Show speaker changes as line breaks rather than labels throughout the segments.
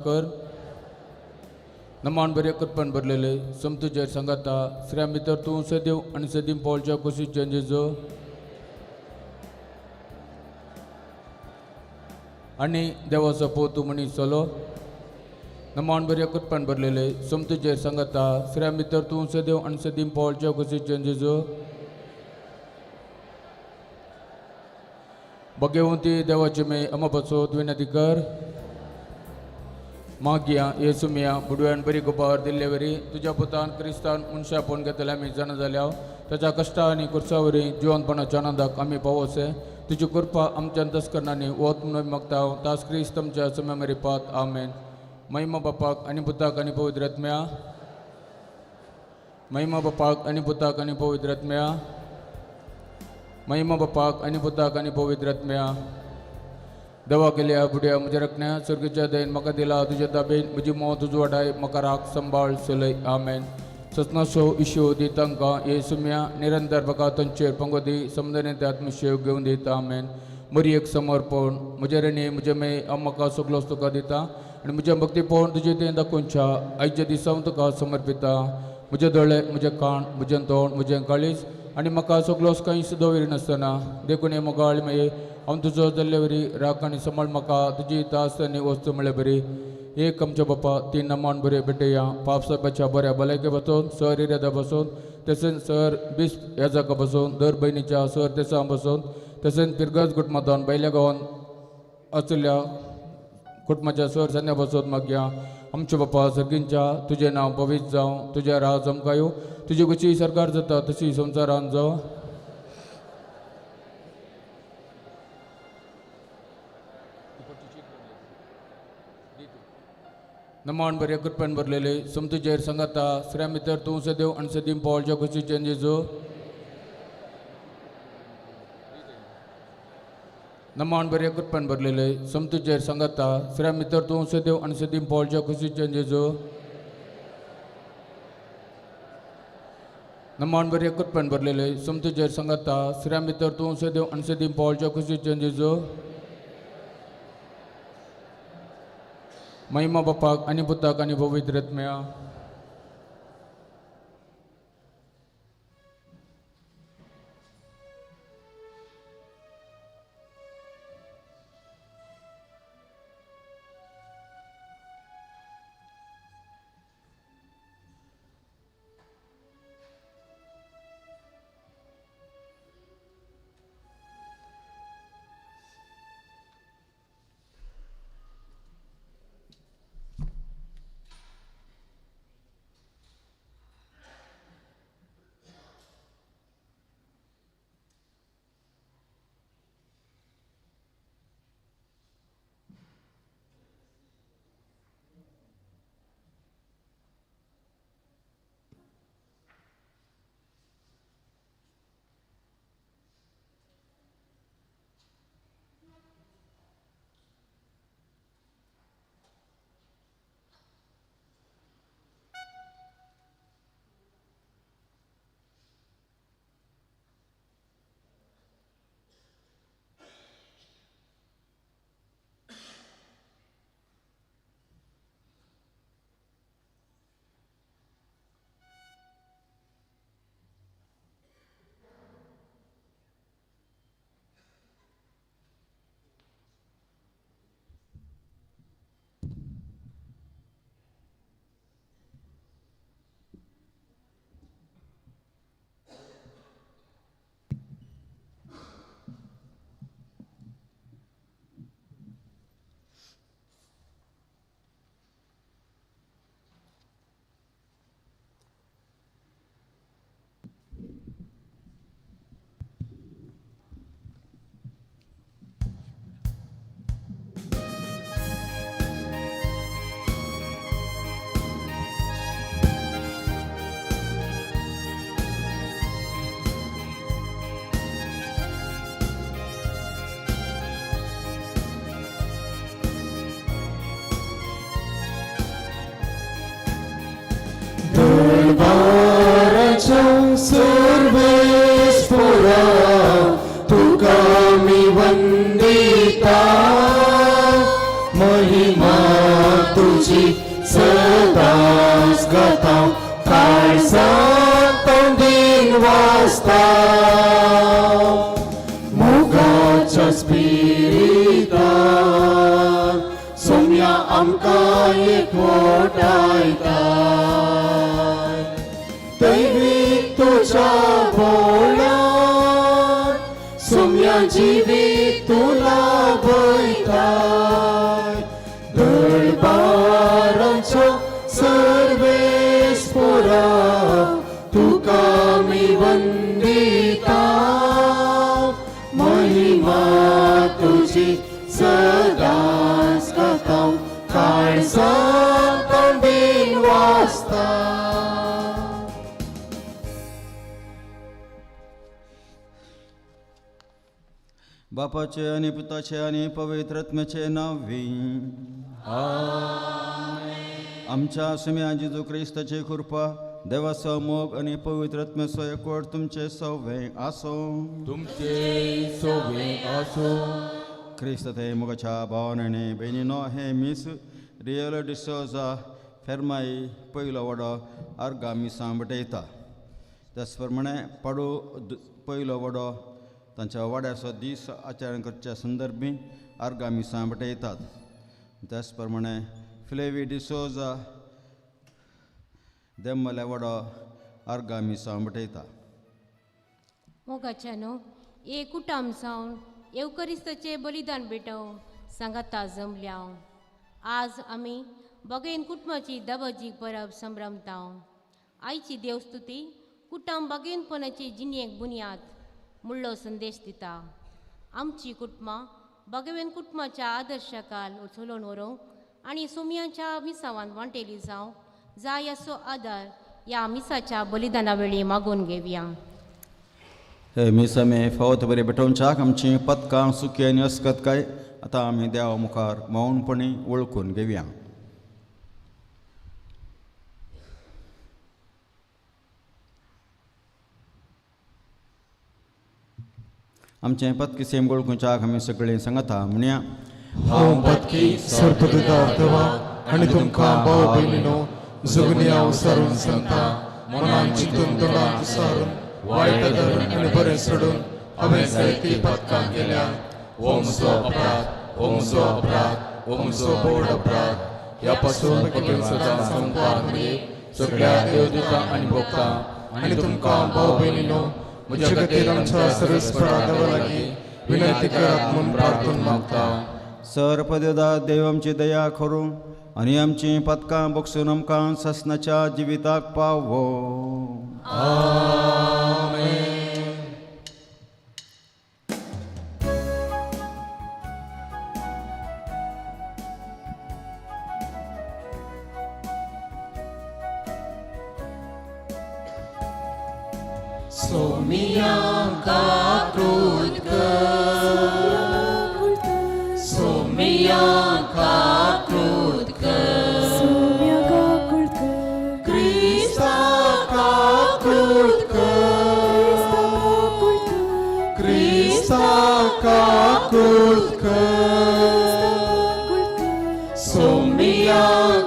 कर नमान बरे कृपण भरलेले समतुजेर सांगाता श्रेया भितर तूं सदैव आनी सदीं पावलच्या कुशीचें जेजू आनी देवाचो पूत तूं मनीस चलो. नमान बरे कृपण भरलेले समतुजेर सांगाता श्रेया भितर तूं सदैव आनी सदीं पावलच्या कुशीचें जेजू. भगेवंती देवाची मे अमा पासत विनंती कर. मागया येसुमिया बुडव्यान बरी गोपावर दिल्ले वरी तुज्या पुतान क्रिस्तान मनशापण घेतले आमी जाणा जाल्या ताच्या कश्टा आनी कुर्सावरी जिवनपणाच्या आनंदाक आमी पावोसे. तुजी कृपा आमच्या अंतस्करणांनी वत म्हणून मागता तास क्रिस्त आमच्या सम्या मरिपात. आमेन. महिमा बापाक आनी पुताक आनी पवित्र आत्म्या. महिमा बापाक आनी पुताक आनी पवित्र आत्म्या. महिमा बापाक आनी पुताक आनी पवित्र आत्म्या. देवा केल्या बुड्या म्हज्या रखण्या स्वर्गीच्या दयेन म्हाका दिला तुज्या ताबेन म्हजी मौत उजवाडाय म्हाका राख संभाळ चलय. आमेन. ससनासो इशू दी तांकां येसुम्या निरंतर म्हाका तांचेर पंगो दी समजणे ते आत्मशेव घेवन दिता. आमेन. मरी एक समर्पण म्हजे रेणी म्हजे मे हांव म्हाका सगलोच तुका दिता आनी म्हज्या भक्ती पळोवन तुजे तें दाखोवच्या आयच्या दिसा हांव तुका समर्पिता. म्हजे दोळे म्हजें कान म्हजें तोंड म्हजें काळीज आनी म्हाका सगलोच कांय दवरिनासतना देखून हे मोगाळ मागीर हांव तुजो जाल्ले वरी राख आनी सांबाळ म्हाका तुजी तास आनी वस्तू म्हळ्या बरी. एक आमच्या बापा तीन नमान बऱ्यो भेटया पाप साहेबाच्या बऱ्या भलायके बसून सर इरादा बसून तशेंच सर बीस ह्या बसून दर भयणीच्या सर तेसां बसून तशेंच पिरगज कुटुंबांत बैल्या गांवांत आशिल्ल्या कुटुंबाच्या सर सन्या बसून मागया. आमच्या बापा सर्गींच्या तुजें नांव पवित्र जावं तुजें राज आमकां येवं तुजी कशी सरकार जाता तशी संवसारान जावं. नमान बरे कृपण भरलेले समतुजेर सांगाता श्रेया भितर तूं सदैव आनी सदीं पावलच्या कुशीचें जेजू. नमान बरे कृपण भरलेले समतुजेर सांगाता श्रेया भितर तूं सदैव आनी सदीं पावलच्या कुशीचें जेजू. नमान बरे कृपण भरलेले समतुजेर सांगाता श्रेया भितर तूं सदैव आनी सदीं पावलच्या कुशीचें जेजू. महिमा बापाक आनी पुताक आनी पवित्र आत्म्या.
तुजी सदांच गाता काळजांत दिन वाजता मोगाच्या स्पिरितान सोम्या आमकां एकवटायता दैवीक तुज्या बोळान सोम्या जिवीत तुला वयताय दरबारांचो सर्वेस्पोरा तुका आमी वंदिता महिमा तुजी सदांच गाता काळजांत दिन वाजता.
बापाचे आनी पुताचे आनी पवित्र आत्म्याचे नांवी. आमच्या सुम्या जेजू क्रिस्ताची कृपा, देवाचो मोग आनी पवित्र आत्म्याचो एकवट तुमचे सवे आसो.
तुमचे सोवे आसो.
क्रिस्त ते मोगाच्या भावाने भयणीनो, हे मीस रियल डिसोजा फेरमाई पयलो वडो आर्गा मिसां बटयता. त्याच प्रमाणे पाडू पयलो वडो तांच्या वाड्याचो दीस आचरण करच्या संदर्भी आर्गा मिसां बटयतात. त्याच प्रमाणे फ्लेवी डिसोजा देमले वडो आर्गा मिसां बटयता.
मोगाच्यानो, एक कुटाम जावन येवकरिस्ताचें बलिदान भेटोवं सांगाता जमल्या. आज आमी बगेन कुटुंबाची दबाजीक परब संभ्रमता. आयची देवस्तुती कुटुंब बागेनपणाची जिणेक बुन्याद मुळ्ळो संदेश दिता. आमची कुटुंबां बागेन कुटुंबाच्या आदर्शकाल उचलून व्हरूंक आनी सोमयाच्या मिसावान वांटेली जावं जाय असो आदार ह्या मिसाच्या बलिदाना वेळी मागून घेवया.
हे मीस आमी फावत बरी भेटोवच्याक आमची पदकां सुखी आनी अस्कत काय आतां आमी देवा मुखार मौनपणी वळखून घेवया. आमचें पदकी सेम वळखुच्याक आमी सगळीं सांगता म्हणया.
हांव पदकी सर्पदुदार देवा आनी तुमकां भाव भयणीनो जगुनिया उसारून सांगता, मनान चिंतून तोंडान उसारून वायट धरून आनी बरें सोडून हांवें जायतीं पदकां केल्या. हो म्हजो अपराध, हो म्हजो अपराध, हो म्हजो बोड अपराध.
ह्या पासून भगीन सदां संपार मरे सगळ्या देवदूतां आनी भोगता
आनी तुमकां भाव भयणीनो म्हज्या खातीर आमच्या सर्वेस्परा देवा लागीं विनंती करात म्हूण प्रार्थना मागता.
सर्पदेदा देव आमची दया करूं आनी आमची पदकां बक्षून आमकां ससनाच्या जिविताक पावो.
सोमिया काकृत कर, सोमिया काकृत कर, क्रिस्ता काकृत कर, क्रिस्ता काकृत कर, सोमिया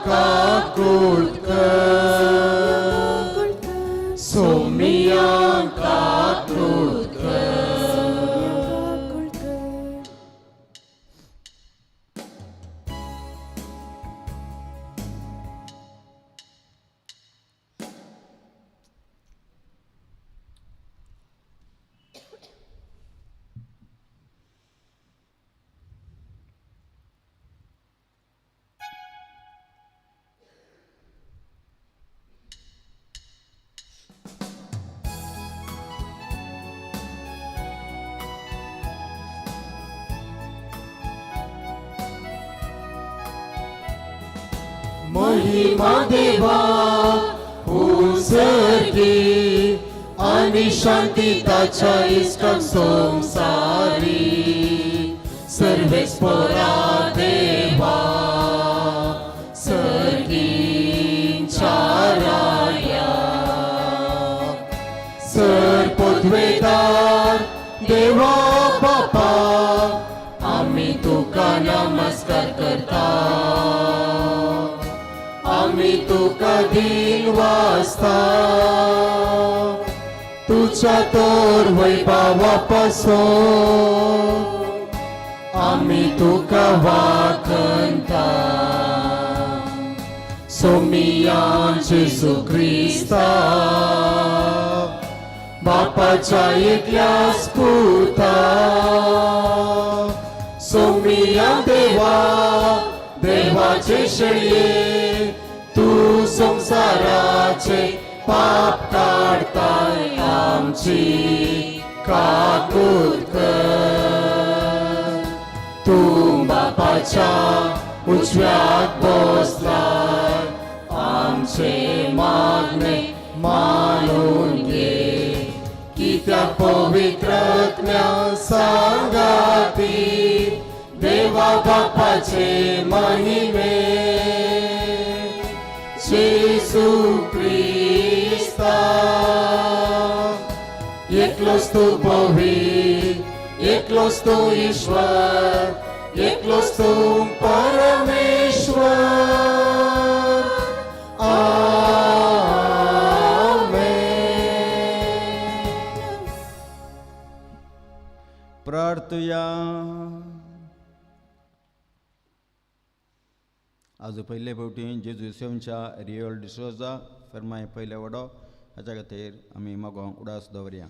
काकृत कर, सोमिया काकृत कर. महिमा देवा उजरगी आणि शांती ताच्या इश्टाक संसारी सर्वेस्पोरा देवा सर्गींच्या राया सर्पोद्वेदार देवा बापा आमी तुका नमस्कार करता. आमी तुका दीन वाचता तुज्या तोर वैभावा पासून आमी तुका वाखणता सोमिया जेजू क्रिस्ता बापाच्या एकल्याच पुता सोमिया देवा देवाचे शेळये तू संसाराचे पाप काडताय आमची काकूत कर तूं बापाच्या उजव्याक बसलाय आमचे मागणे मानून घे कित्याक पवित्रत्म्या सांगाती देवा बापाचे महिमे जेजू क्रिस्ता एकलोच तूं पवित्र एकलोच तूं ईश्वर एकलोच तूं परमेश्वर. आमेन.
प्रार्थुया. आज पयले फावटी जेजू सेवच्या रियोल डिसोजा फेर्माय पयले वडो हाच्या खातीर आमी मागोंक उडास दवरया.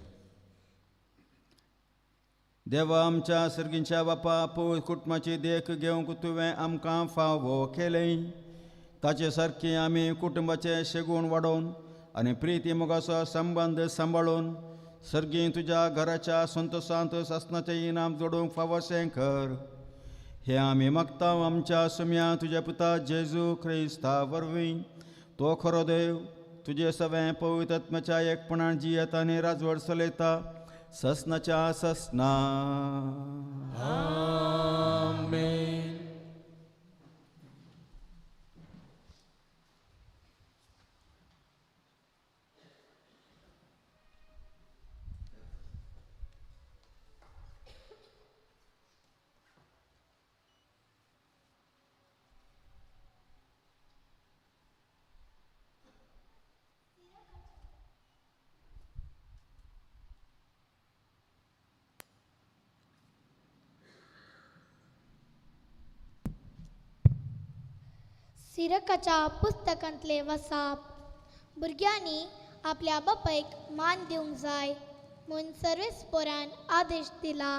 देवा आमच्या सर्गींच्या बापा, पवित्र कुटुंबाची देख घेवंक तुवें आमकां फावो केलें. ताचे सारकी आमी कुटुंबाचे शेगूण वाडोवन आनी प्रिती मोगाचो संबंद सांबाळून सर्गीं तुज्या घराच्या संतोशांत सासनाचें इनाम जोडूंक फावोशें कर. हे आमी मागता आमच्या सुम्या तुज्या पुता जेजू क्रिस्ता वरवीं. तो खरो देव तुजे सवें पवित्र आत्म्याच्या एकपणान जियेता आनी राजवट चलयता ससनाच्या ससना.
आमेन.
सिरकाच्या पुस्तकांतले वसाप. भुरग्यांनी आपल्या बापायक मान दिवंक जाय म्हूण सर्वेस्पोरान आदेश दिला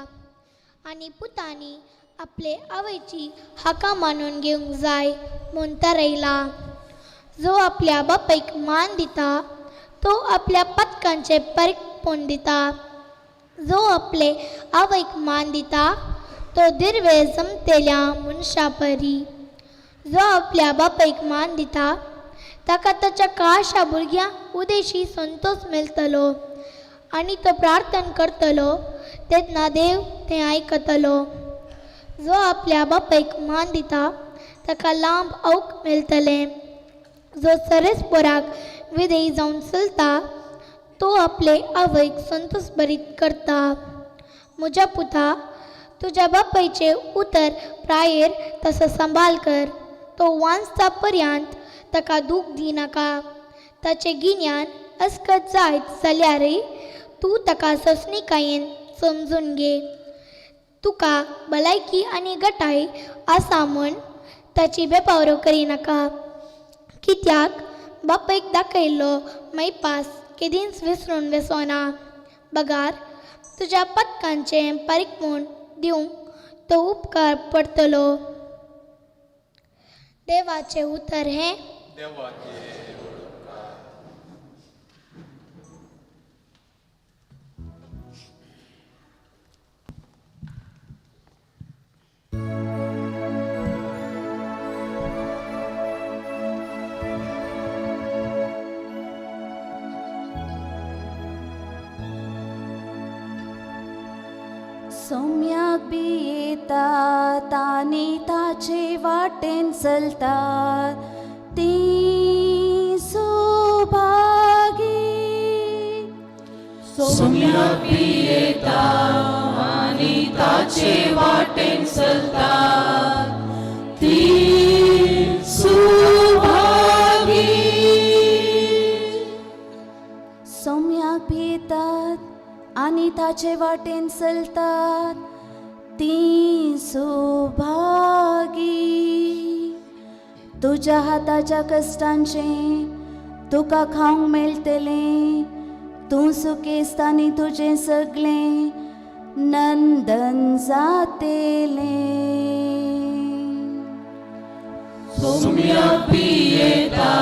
आनी पुतांनी आपले आवयची हाका मानून घेवंक जाय म्हूण थारायला. जो आपल्या बापायक मान दिता तो आपल्या पदकांचें परीकपण दिता. जो आपले आवयक मान दिता तो दिर्वे जमतेल्या मनशा परी. जो आपल्या बापायक मान दिता ताका ताच्या काळशा भुरग्यां उदेशी संतोष मेळटलो आनी तो प्रार्थना करतलो तेन्ना देव तें आयकतलो. जो आपल्या बापायक मान दिता ताका लांब अवक मेळटलें. जो सरेस्पोराक विधेयी जावन चलता तो आपले आवयक संतोष भरीत करता. म्हज्या पुता, तुज्या बापायचें उतर प्रायेर तसो सांबाळ कर. तो वांचता पर्यंत ताका दूख दिनाका. ताचें गिन्यान अस्कत जायत जाल्यारय तूं ताका सोंसणीकायेन समजून घे. तुका भलायकी आनी गटाय आसा म्हूण ताची बेपावरो करिनाका. कित्याक बापायक दाखयल्लो मायपास केदींच विसरून वचना. बगार तुज्या पदकांचें पारीकपण दिवंक तो उपकार पडटलो. देवाचें उतर हें.
सोम्याक भियेतात आनी ताचे वाटेन चलतात तीं सुभागी.
सोम्याक भियेतात आनी ताचे वाटेन चलतात तीं सुभागी.
ताचे वाटेन चलतात तीं सुभागी. तुज्या हाताच्या कश्टांचें तुका खावंक मेळटलें, तूं सुकेस्त आनी तुजें सगळें नंदन जातेलें.
सोम्याक पियेता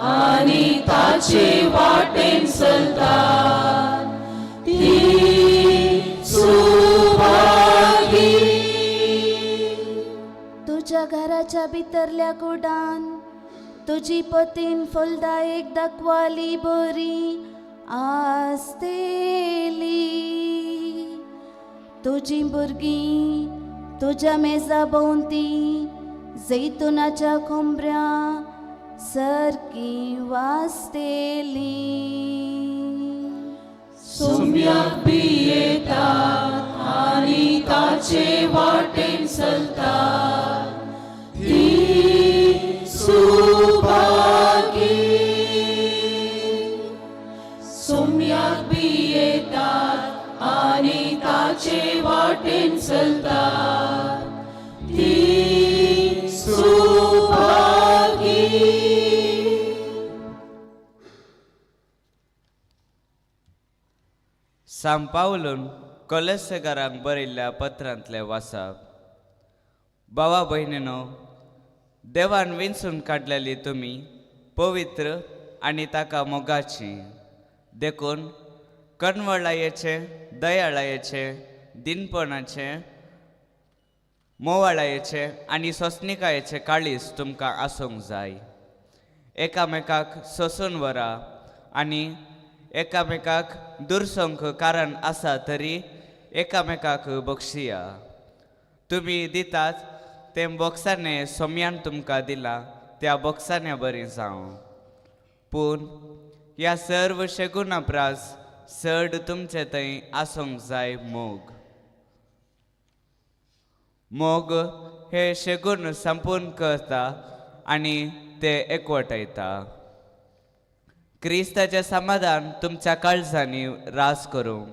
आनी ताचे वाटेन चलतात ती सुभागी.
तुज्या घराच्या भितरल्या कुडान तुजी पतीन फुलदायक दाखवाली बरी आसतली. तुजी भुरगीं तुज्या मेजा भोंवती जैतुनाच्या खोंबऱ्या सारकी वाजतली.
सोम्याक पियेता आनी ताचे वाटेन चलतात ती सुभागी. सोम्याक पियेतात आनी ताचे वाटेन चलतात ती सुभागी.
सांपावलून कोलेसेकारांक बरयल्ल्या पत्रांतलें वाचप. भावा भयणीनो, देवान विंचून काडलेली तुमी पवित्र आनी ताका मोगाची, देखून कणवळायेचें, दयाळायेचें, दिनपणाचें, मोवाळायेचें आनी सोंसणिकायेचें काळीज तुमकां आसूंक जाय. एकामेकाक सोंसून व्हरा आनी एकामेकाक दुरसोंक कारण आसा तरी एकामेकाक बक्षिया. तुमी दितात तें बोक्साने सोम्यान तुमकां दिलां त्या बोक्साने बरीं जावं. पूण ह्या सर्व शेगुणा प्रास चड तुमचे थंय आसूंक जाय मोग. मोग हे शेगूण संपूर्ण करता आनी ते एकवटायता. क्रिस्ताचें समाधान तुमच्या काळजांनी रास करूं.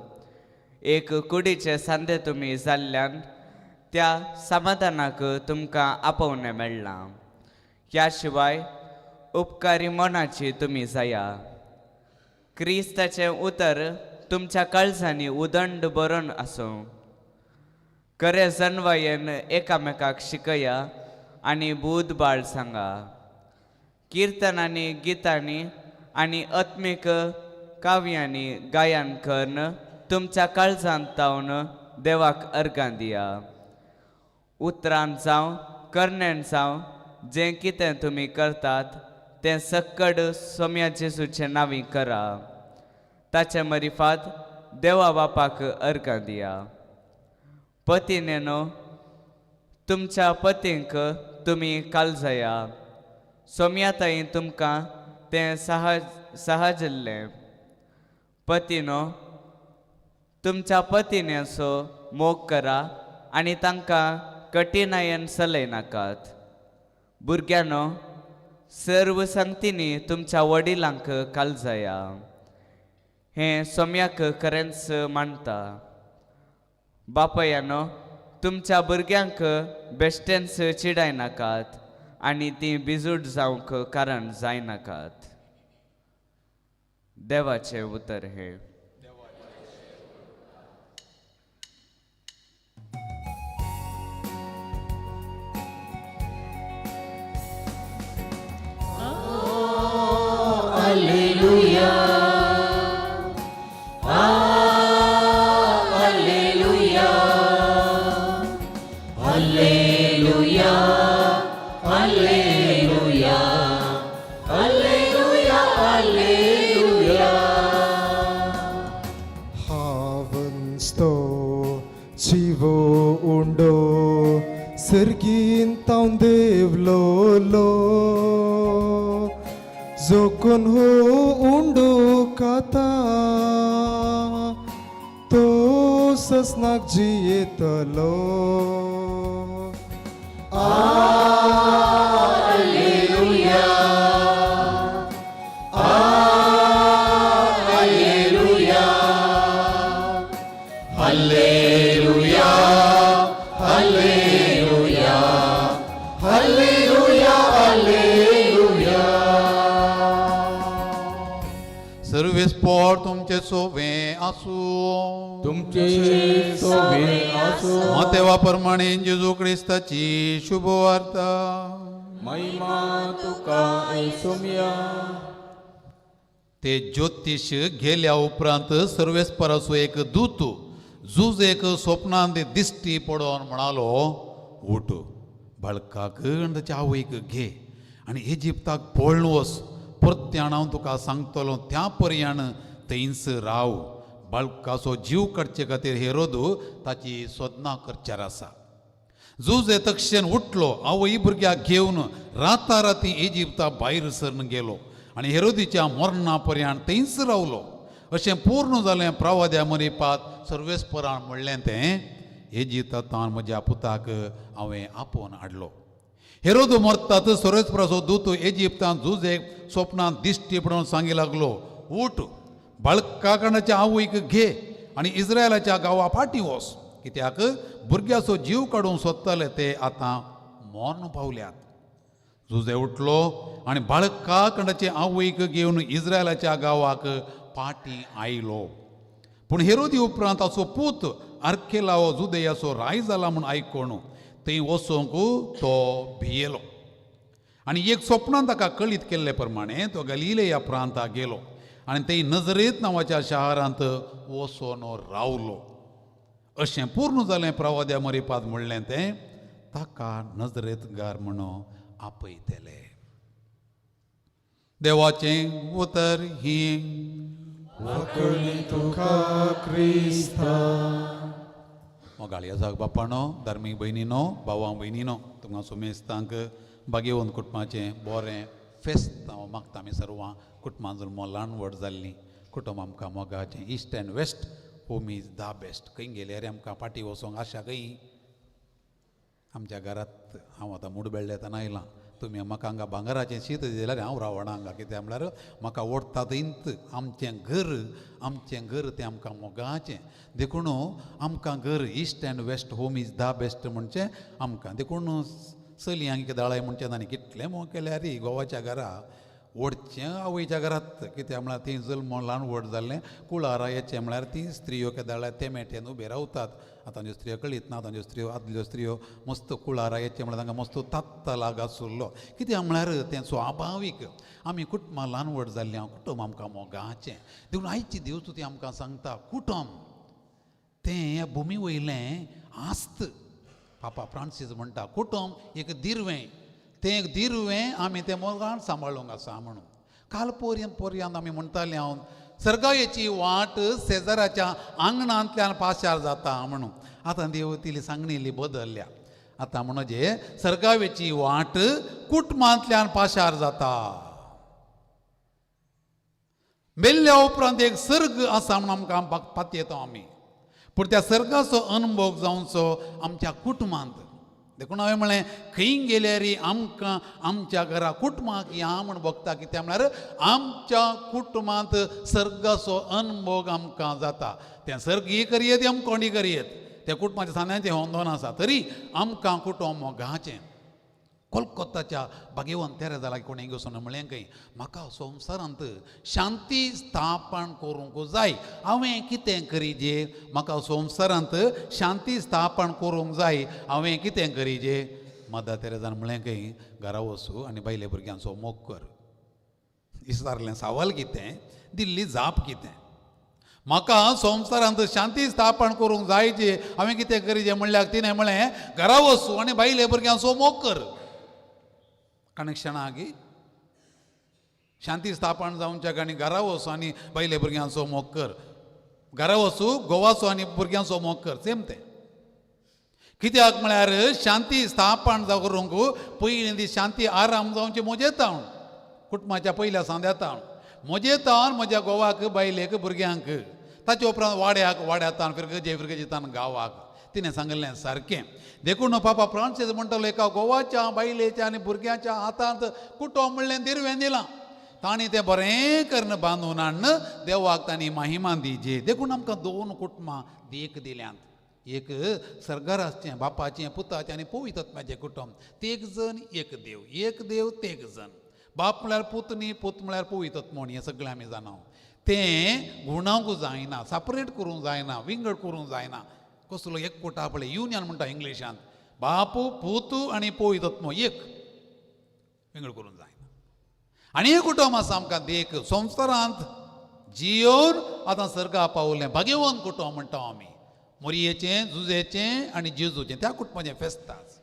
एक कुडीचे सांदे तुमी जाल्ल्यान त्या समाधानाक तुमकां आपोवणें मेळ्ळां. ह्या शिवाय उपकारी मनाची तुमी जाया. क्रिस्ताचें उतर तुमच्या काळजांनी उदंड बरोवन आसूं. खरें जनवायेन एकामेकाक शिकया आनी बूद बाळ सांगा. किर्तनांनी, गितांनी आनी आत्मीक काव्यांनी गायन करून तुमच्या काळजांत तावन देवाक अर्गां दिया. उतरान जावं करण्यान जावं जें कितें तुमी करतात तें सक्कड सोम्या जेजूचे नांवी करा. ताचे मरिफात देवा बापाक अर्गां दिया. पतीनेनो, तुमच्या पतींक तुमी कालजया. सोम्या ताई तुमकां तें सहजल्लें. पतीनो, तुमच्या पतीन्याचो मोग करा आनी तांकां कठिणायेन चलयनाकात. भुरग्यांनो, सर्व संगतींनी तुमच्या वडिलांक कालजया. हें सोम्याक खरेंच मानता. बापायानो, तुमच्या भुरग्यांक बेश्टेंच चिडायनाकात आनी तीं बिजूट जावंक कारण जायनाकात. देवाचें उतर हें.
Alleluia, Alleluia, Alleluia, Alleluia, Alleluia, Alleluia.
हावंस्तो जिवो उंडो सर्गीन तावन देवलोलो जोकोन हो उंडो काता तो ससनाक जियेतलो.
Alleluia, Alleluia,
सर्वेस्पोर तुमचे सोवे आसूं.
तुमचे सोवे आसूं.
मातेवा प्रमाणे जेजू क्रिस्ताची शुभवार्ता.
महिमा तुका येसुमिया.
ते ज्योतिश गेल्या उपरांत सर्वेस्पराचो एक दूत जुजेक स्वप्नांत दिश्टी पडोवन म्हणालो, उठ, बाळकाक आनी ताच्या आवयक घे आनी इजिप्ताक पळून वच. परत्यान हांव तुका सांगतलो त्या पर्यान थंयच राव. बाळकाचो जीव काडचे खातीर हेरोद ताची सोदना करच्यार आसा. जुजे तक्षण उठलो, आवय भुरग्याक घेवन राताराती इजिप्ता भायर सरन गेलो आनी हेरोदीच्या मरणा पर्यान थंयच रावलो. अशें पूर्ण जालें प्रवाद्या मरिपात सर्वेस्परान म्हणलें तें, इजिप्तांत म्हज्या पुताक हांवें आपोवन हाडलो. हेरोद मरतात सर्वेस्पराचो दूत इजिप्तांत जुजेक स्वप्नांत दिश्टी पडोवन सांगी लागलो, उठ, बाळकाकणाच्या आवयक घे आनी इस्रायलाच्या गांवा फाटीं वच, कित्याक भुरग्याचो जीव काडूंक सोदताले ते आतां मर्ण पावल्यात. जुजे उठलो आनी बाळकाकणाचे आवयक घेवन इस्रायलाच्या गांवाक फाटीं आयलो. पूण हेरोदी उपरांत ताचो पूत आर्केलाओ जुदेयाचो राय जाला म्हूण आयकून थंय वचूंक तो भियेलो. आनी एक स्वप्नान ताका कळीत केल्ले प्रमाणे तो गलिलेया प्रांताक गेलो आनी थंय नजरेत नांवाच्या शहरांत वचून रावलो. अशें पूर्ण जालें प्रवाद्या मरिपात म्हणलें तें, ताका नजरेतगार म्हणून आपयतले. देवाचें उतर ही.
वाकणी तुका क्रिस्ता.
मोगाळी आसाक बापानो, धार्मीक भयणीनो, भावां भयणीनो, तुमकां सुमेस्तांक बागेवन कुटुंबाचें बरें फेस्त हांव मागता. आमी सर्वां कुटुंबां जल्म ल्हान व्हड जाल्लीं, कुटुंब आमकां मोगाचें. East and west home is the best. खंय गेल्यार आमकां फाटीं वचोंक आशा खंय आमच्या घरांत. हांव आतां मुडबेळ्ळे आयलां, तुमी म्हाका हांगा भांगराचें शीत दिल्यार हांव रावना हांगा, कित्याक म्हळ्यार म्हाका ओडटा थंयच. आमचें घर, आमचें घर तें आमकां मोगाचें. देखून आमकां घर east and west home is the best म्हणचें आमकां. देखून चलयांक दाळाय म्हणचें आनी कितलें मोग केल्यार गोवाच्या घरा ओडचें आवयच्या घरांत, कित्याक म्हळ्यार ती जल्म ल्हान व्हड जाल्लें कुळारा येचें म्हळ्यार ती स्त्रियो केदाळ्यार तेमेटेन उबे रावतात. आतां ज्यो स्त्रियो कळीत ना, आतां ज्यो स्त्रियो आदल्यो स्त्रियो मस्त कुळारा येचें म्हळ्यार तांकां मस्त तात्ता लाग आसुल्लो, कित्याक म्हळ्यार तें स्वाभावीक. आमी कुटुंबां ल्हान व्हड जाल्लीं, कुटुंब आमकां मोगाचें. देखून आयची देवस्तुती आमकां सांगता कुटुंब तें भुमी वयलें आस्त. पापा फ्रांसीस म्हणटा कुटुंब एक दिरवें, तें एक दिरवें आमी तें मोगान सांबाळूंक आसा म्हणून. काल पोरयान आमी म्हणटाले हांव, सर्गायेची वाट शेजाराच्या आंगणांतल्यान पाशार जाता म्हणून. आतां देव तिली सांगणी इल्ली बदलल्या. आतां म्हणजे सर्गावेची वाट कुटुंबांतल्यान पाशार जाता. मेल्ल्या उपरांत एक सर्ग आसा म्हणून आमकां पातयेता आमी, पूण त्या सर्गाचो अनुभव जावचो आमच्या कुटुंबांत. देखून हांवें म्हणलें खंय गेल्यार आमकां आमच्या घरा कुटुंबाक या म्हूण भोगता, कित्याक म्हळ्यार आमच्या कुटुंबांत सर्गाचो अनुभव आमकां जाता. तें सर्गीय करयेत आमकां कोणी करयेत, त्या कुटुंबाचें सांद्यांचें होंदोन आसा, तरी आमकां कुटुंब मोगाचें. कोलकोत्ताच्या भाग्यवंत तेरेजा लागीं कोणें वचून म्हणलें खंय, म्हाका संवसारांत शांती स्थापन करूंक जाय, हांवें कितें करीजे? म्हाका संवसारांत शांती स्थापन करूंक जाय, हांवें कितें करीजे? मदर तेरेजान म्हणलें खंय, घरा वचूं आनी बायले भुरग्यांचो मोग कर. विचारलें सवाल कितें, दिल्ली जाप कितें? म्हाका संवसारांत शांती स्थापन करूंक जायचे, हांवें कितें करीजे म्हणल्यार तिणें म्हणलें घरा वचूं आनी बायले भुरग्यांचो मोग कर. कनेक्शनां गी शांती स्थापन जावच्या आनी घरा वचूं आनी बायले भुरग्यांचो मोग कर, घरा वचूं गोवाचो आनी भुरग्यांचो मोग कर, सेम तें. कित्याक म्हळ्यार शांती स्थापन करूंक पयलीं ती शांती आराम जावची म्हजे तावन, कुटुंबाच्या पयल्या सांद्या तावन, म्हजे तावन म्हज्या गोवाक बायलेक भुरग्यांक, ताचे उपरांत वाड्याक, वाड्या तावन फिरगजे, फिरगजे तावन गांवाक. तिणें सांगिल्लें सारकें. देखून पापा फ्रांसीस म्हणटालो एका गोवाच्या बायलेच्या आनी भुरग्यांच्या हातांत कुटुंब म्हणलें दिरवें दिलां, तांणी तें बरें करून बांदून हाडून देवाक तांणी महिमा दिजे. देखून आमकां दोन कुटुंबां देख दिल्यांत, एक सर्गार आसचें बापाचें पुताचें आनी पवित्र आत्म्याचें कुटुंब, तेग जण एक देव, एक देव तेग जण. बाप म्हळ्यार पूत न्ही, पूत म्हळ्यार पवित्र आत्मो न्ही, हें सगळें आमी जाणा. तें गुणांक जायना, सेपरेट करूंक जायना, विंगड करूंक जायना. कसलो एकवटा पळय, युनियन म्हणटा इंग्लिशांत, बाप पूत आनी पवित्र आत्मो एक, विंगड करूंक जायना. आनी एक कुटुंब आसा आमकां देख, संवसारांत जियोन आतां सर्गा पावलें भाग्यवंत कुटुंब म्हणटा आमी, मोरयेचें, जुजेचें आनी जेजूचें, त्या कुटुंबाचें फेस्त आज.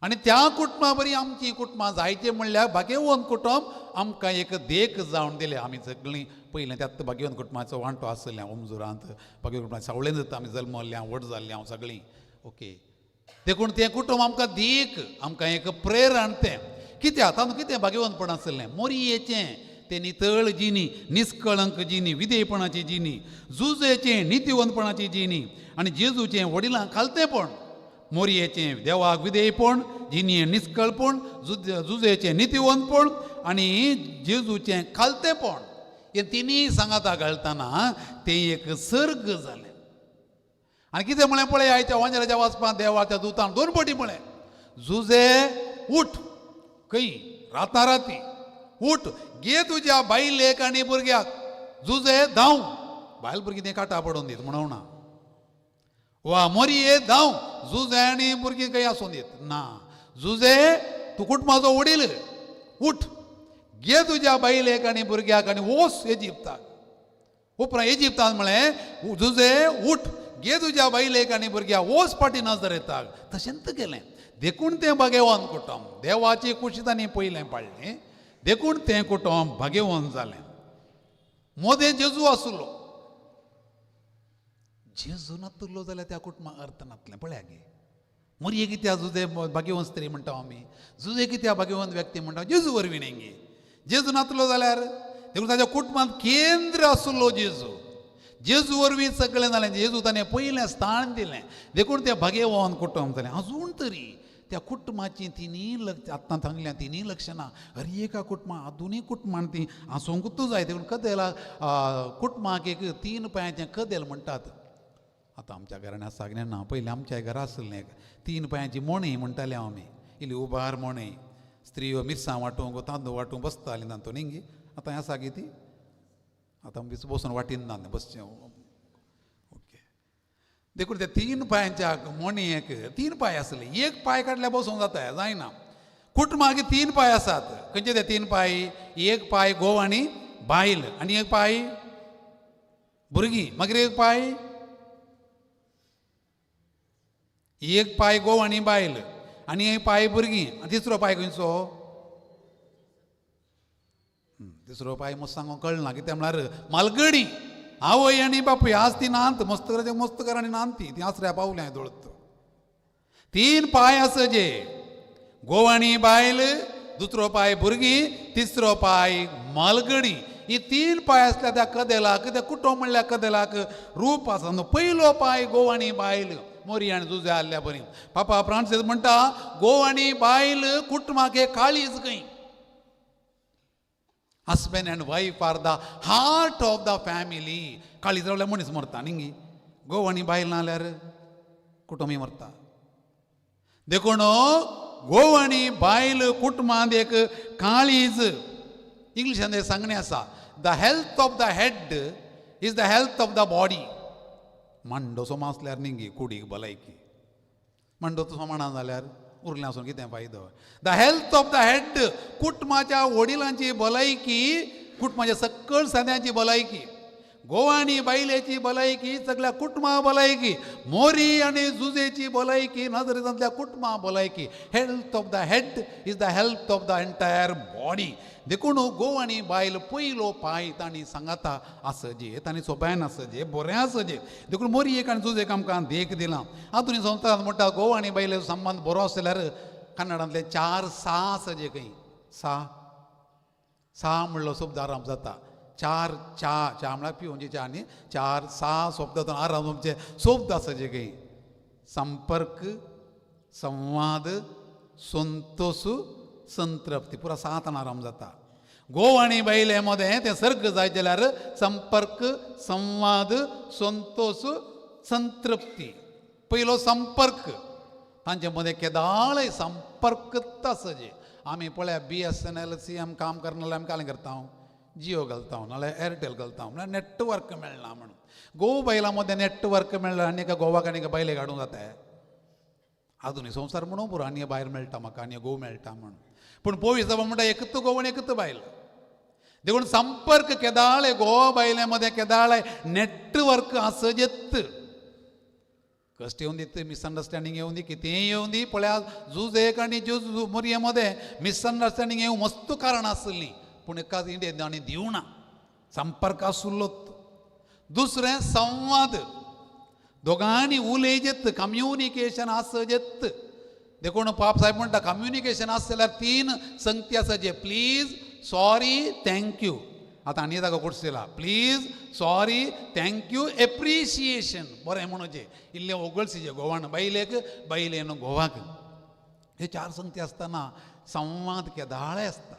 आनी त्या कुटुंबा बरी आमचीं कुटुंबां जायते म्हणल्यार भाग्यवंत कुटुंब आमकां एक देख जावन दिलें. आमी सगळीं पयलें त्याच भाग्यवंत कुटुंबाचो वांटो आसलें ओमजुरांत, भाग्यवंत कुटुंबां सावळेन जाता आमी जल्मल्लें, व्हड जाल्लें हांव सगळीं. ओके, देखून तें कुटुंब आमकां देख, आमकां एक प्रेरण. तें कित्याक तातूंत कितें भाग्यवंतपण आसलें, मोरयेचें तें नितळ जिणी, निस्कळंक जिणी, विधेयपणाची जिणी, जुजेचें नितिवंतपणाची जिणी आनी जेजूचें वडिलां खालतेंपण, मोरयेचें देवाक विधेयपण, जिणये निस्कळपण, जुजेचें नितिवंतपण आनी जेजूचें खालतेंपण, हें तिनूय सांगाता घालतना तें एक सर्ग जालें. आनी कितें म्हळें पळय आयच्या वांजेलाच्या वाचपांत, देवाच्या दुतान दोन पटी म्हळें, जुजे उठ, खंय राता राती उठ, घे तुज्या बायलेक आनी भुरग्याक, जुजे धांव, बायल भुरगीं तें काटा पडून दीत म्हणून ना, वा मोरये धांव, जुजे आनी भुरगीं खंय आसूं दीत ना, जुजे तूं कुटुंबाचो वडील, उठ घे तुज्या बायलेक आनी भुरग्याक आनी वोस इजिप्ताक. उपरांत इजिप्तान म्हळें, जुजे उठ घे तुज्या बायलेक आनी भुरग्याक वोस फाटीं नाजरेताक. तशेंच केलें. देखून तें भाग्यवान कुटुंब, देवाची कुशी तांणी पयलें पाळ्ळें, देखून तें कुटुंब भाग्यवान जालें. मोदें जेजू आसलो, जेजू नातलो जाल्यार त्या कुटुंबाक अर्थ नातलें. पळया गे, मोरये कित्याक जुजे भाग्यवंत स्त्री म्हणटा आमी, जुजे कित्याक भाग्यवंत व्यक्ती म्हणटा, जेजू वरवीं न्ही गे. जेजू नातलो जाल्यार, देखून ताच्या कुटुंबांत केंद्र आसलो जेजू, जेजू वरवीं सगळें जालें, जेजू ताणें पयलें स्थान दिलें, देखून तें भाग्यवान कुटुंब जालें. अजून तरी त्या कुटुंबाचीं तिनूय आतां सांगल्या तिनूय लक्षणां हर एका कुटुंबा, आधुनीक कुटुंबान ती आसूंकूच जाय. देखून कदेला कुटुंबाक एक 3 पांयाचें कदेल म्हणटात. आतां आमच्या घरान आसा कितें ना, पयलीं आमच्या घरा आसलें एक 3 पांयाची मोणी म्हणटाले आमी, इल्ली उबार मोणी, स्त्रियो मिरसांग वांटूंक तांदूळ वांटूंक बसतालीं तातूंत न्ही गे. आतां आसा गे ती, आतां बसून वाटीन ना बसचें. ओके, देखून ते 3 पांयांच्या मोणयेक 3 पांय आसले, एक पांय काडल्यार बसूंक जाता, जायना. कुटुंबाक 3 पांय आसात, खंयचे ते 3 पांय? एक पांय घोव आनी बायल, आनी एक पांय भुरगीं, मागीर एक पांय, एक पांय घोव आनी बायल आनी एक पांय भुरगीं, आनी तिसरो पांय खंयचो? तिसरो पांय मस्त सांगूंक कळना, कितें म्हळ्यार मालगडी, आवय आनी बापूय. आज ती नात, मस्त मस्त आनी नात ती, ती आसऱ्या पावल्या दळत. 3 पांय आसा जे, घोव आनी बायल, दुसरो पांय भुरगीं, तिसरो पांय मालगडी. ही 3 पांय आसल्या त्या कदेलाक, त्या कुटुंब म्हणल्यार कदेलाक रूप आसा. पयलो पांय घोव आनी बायल, मोरी आनी जुजे आसल्या बरी. पापा फ्रांसीस म्हणटा, घोव आनी बायल कुटुंबाक एक काळीज खंय. Husband and wife are the heart of the family. काळीज रावल्यार मनीस मरता न्ही गे, घोव आनी बायल ना जाल्यार कुटुंबय मरता. देखून घोव आनी बायल कुटुंबांत एक काळीज. इंग्लिशांत एक सांगणें आसा, the health of the head is the health of the body. मांडो सोमा आसल्यार न्ही गे कुडीक भलायकी, मांडो तो सोमाना जाल्यार उरलें आसून कितें फायदो. The health of the head, कुटुंबाच्या वडिलांची भलायकी, कुटुंबाच्या सकल सद्यांची भलायकी, घोव आनी बायलेची भलायकी, सगळ्या कुटुंबा भलायकी, मोरी आनी जुजेची भलायकी, नजरेंतल्या कुटुंबा भलायकी. Health of the head is the health of the entire body. देखून घोव आनी बायल पयलो पांय तांणी सांगाता आसजे, तांणी सोबायन आसजे, बरें आसजे. देखून मोरयेक आनी जुजेक आमकां देख दिला. आधुनीक संवसारांत म्हणटा घोव आनी बायलेचो संबंद बरो आसल्यार कन्नडांतले 4 सा आसजे खंय. सा सा म्हणलो शब्द आराम जाता. 4 च्या, च्या म्हळ्यार पिवंची च्या न्ही, 4 सा शब्द आराम आमचे शब्द आसजे खंय. संपर्क, संवाद, संतोष, संतृप्ती, पुरा सातान आराम जाता. घोव आनी बायले मदें तें सर्ग जाय जाल्यार संपर्क, संवाद, संतोष, संतृप्ती. पयलो संपर्क, तांचे मदें केदाळय संपर्क आसजे. आमी पळया BSNL CM काम करना आमी कालें करता, जियो घालता नाल्यार एरटेल घालता, म्हळ्यार नेटवर्क मेळना म्हणून. गोवा बायलां मदें नेटवर्क मेळ्ळा आनी एका गोवाक आनी एका बायलेक हाडूंक जाता. आधुनीक संवसार म्हणून पुरो आनी बायल मेळटा म्हाका आनी गोव मेळटा म्हणून. पूण पोवी सभा म्हणटा एकच गोव आनी एकच बायल. देखून संपर्क केदाळे गोवा बायले मदें केदाळे नेटवर्क आसजेत. कश्ट येवन दी, मिसअंडरस्टँडींग येवन दी, कितेंय येवन दी. पळया जुजेक आनी जुज मोरये मदें मिसअंडरस्टँडींग येवंक मस्त कारणां आसलीं, पूण एकाच इंडियेन आनी दिवना संपर्क आसलो. दुसरें संवाद, दोगांनी उलयजेत, कम्युनिकेशन आसजेत. देखून पाप साहेब म्हणटा कम्युनिकेशन आसत जाल्यार तीन संगती आसा जे प्लीज, सॉरी, thank you. आतां आनी ताका कोर्स दिला, please, sorry, thank you, appreciation. बरें म्हणूचे इल्लें ओगळसीचें गोवान बायलेक, बायलेन गोवाक. हे चार संगती आसतना संवाद केदाळे आसता.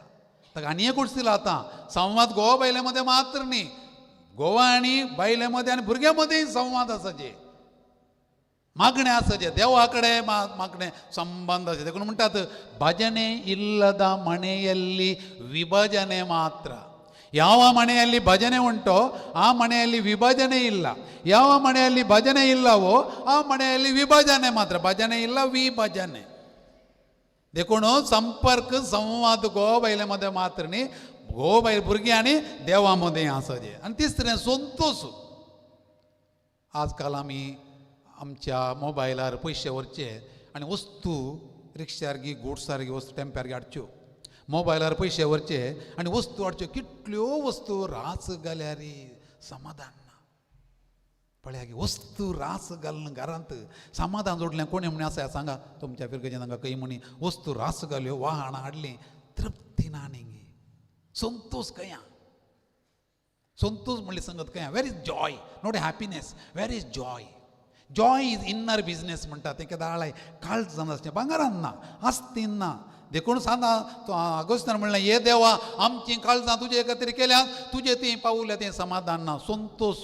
ताका आनी एक कोर्स दिला आतां, संवाद गोवा बायले मदें मात्र न्ही, गोवा आनी बायले मदें आनी भुरग्यां मदेंय संवाद आसा. जे मागणें आसा जे देवा कडेन मागणें संबंद आसा. देखून म्हणटात ಭಜನೆ ಇಲ್ಲದ ಮನೆಯಲ್ಲಿ ವಿಭಜನೆ ಮಾತ್ರ. ಯಾವ ಮನೆಯಲ್ಲಿ ಭಜನೆ ಉಂಟೋ ಆ ಮನೆಯಲ್ಲಿ ವಿಭಜನೆ ಇಲ್ಲ. ಯಾವ ಮನೆಯಲ್ಲಿ ಭಜನೆ ಇಲ್ಲವೋ ಆ ಮನೆಯಲ್ಲಿ ವಿಭಜನೆ ಮಾತ್ರ. ಭಜನೆ ಇಲ್ಲ, ವಿಭಜನೆ. देखून संपर्क संवाद गोवा बायले मदें मात्र न्ही, गोवा बायल भुरगीं आनी देवा मदें आसा जें. आनी तिसरें संतोश. आजकाल आमी आमच्या मोबायलार पयशे व्हरचे आनी वस्तू रिक्षार गी गुड्सार गी वस्तू टेम्प्यार हाडच्यो. मोबायलार पयशे व्हरचे आनी वस्तू हाडच्यो. कितल्यो वस्तू रास घाल्यार समाधान ना. पळया की वस्तू रास घालून घरांत समाधान जोडलें कोणी म्हणी आसा सांगा. तुमच्या फिरगेजेन हांगा खंय म्हणी वस्तू रास घाल्यो, वाहनां हाडलीं, तृप्ती ना न्ही, संतोश खंय? संतोश म्हणली संगत खंय? Where is joy? Not happiness, where is joy? Joy is inner business म्हणटा तें. केदाळाय काळजान आसचें, भांगरान ना, आस्तीन ना. देखून सांगा अगोस्तान म्हणलें, ये देवा आमचीं काळजां तुजे खातीर केल्या, तुजे तीं पावल्या तें समाधान ना. संतोश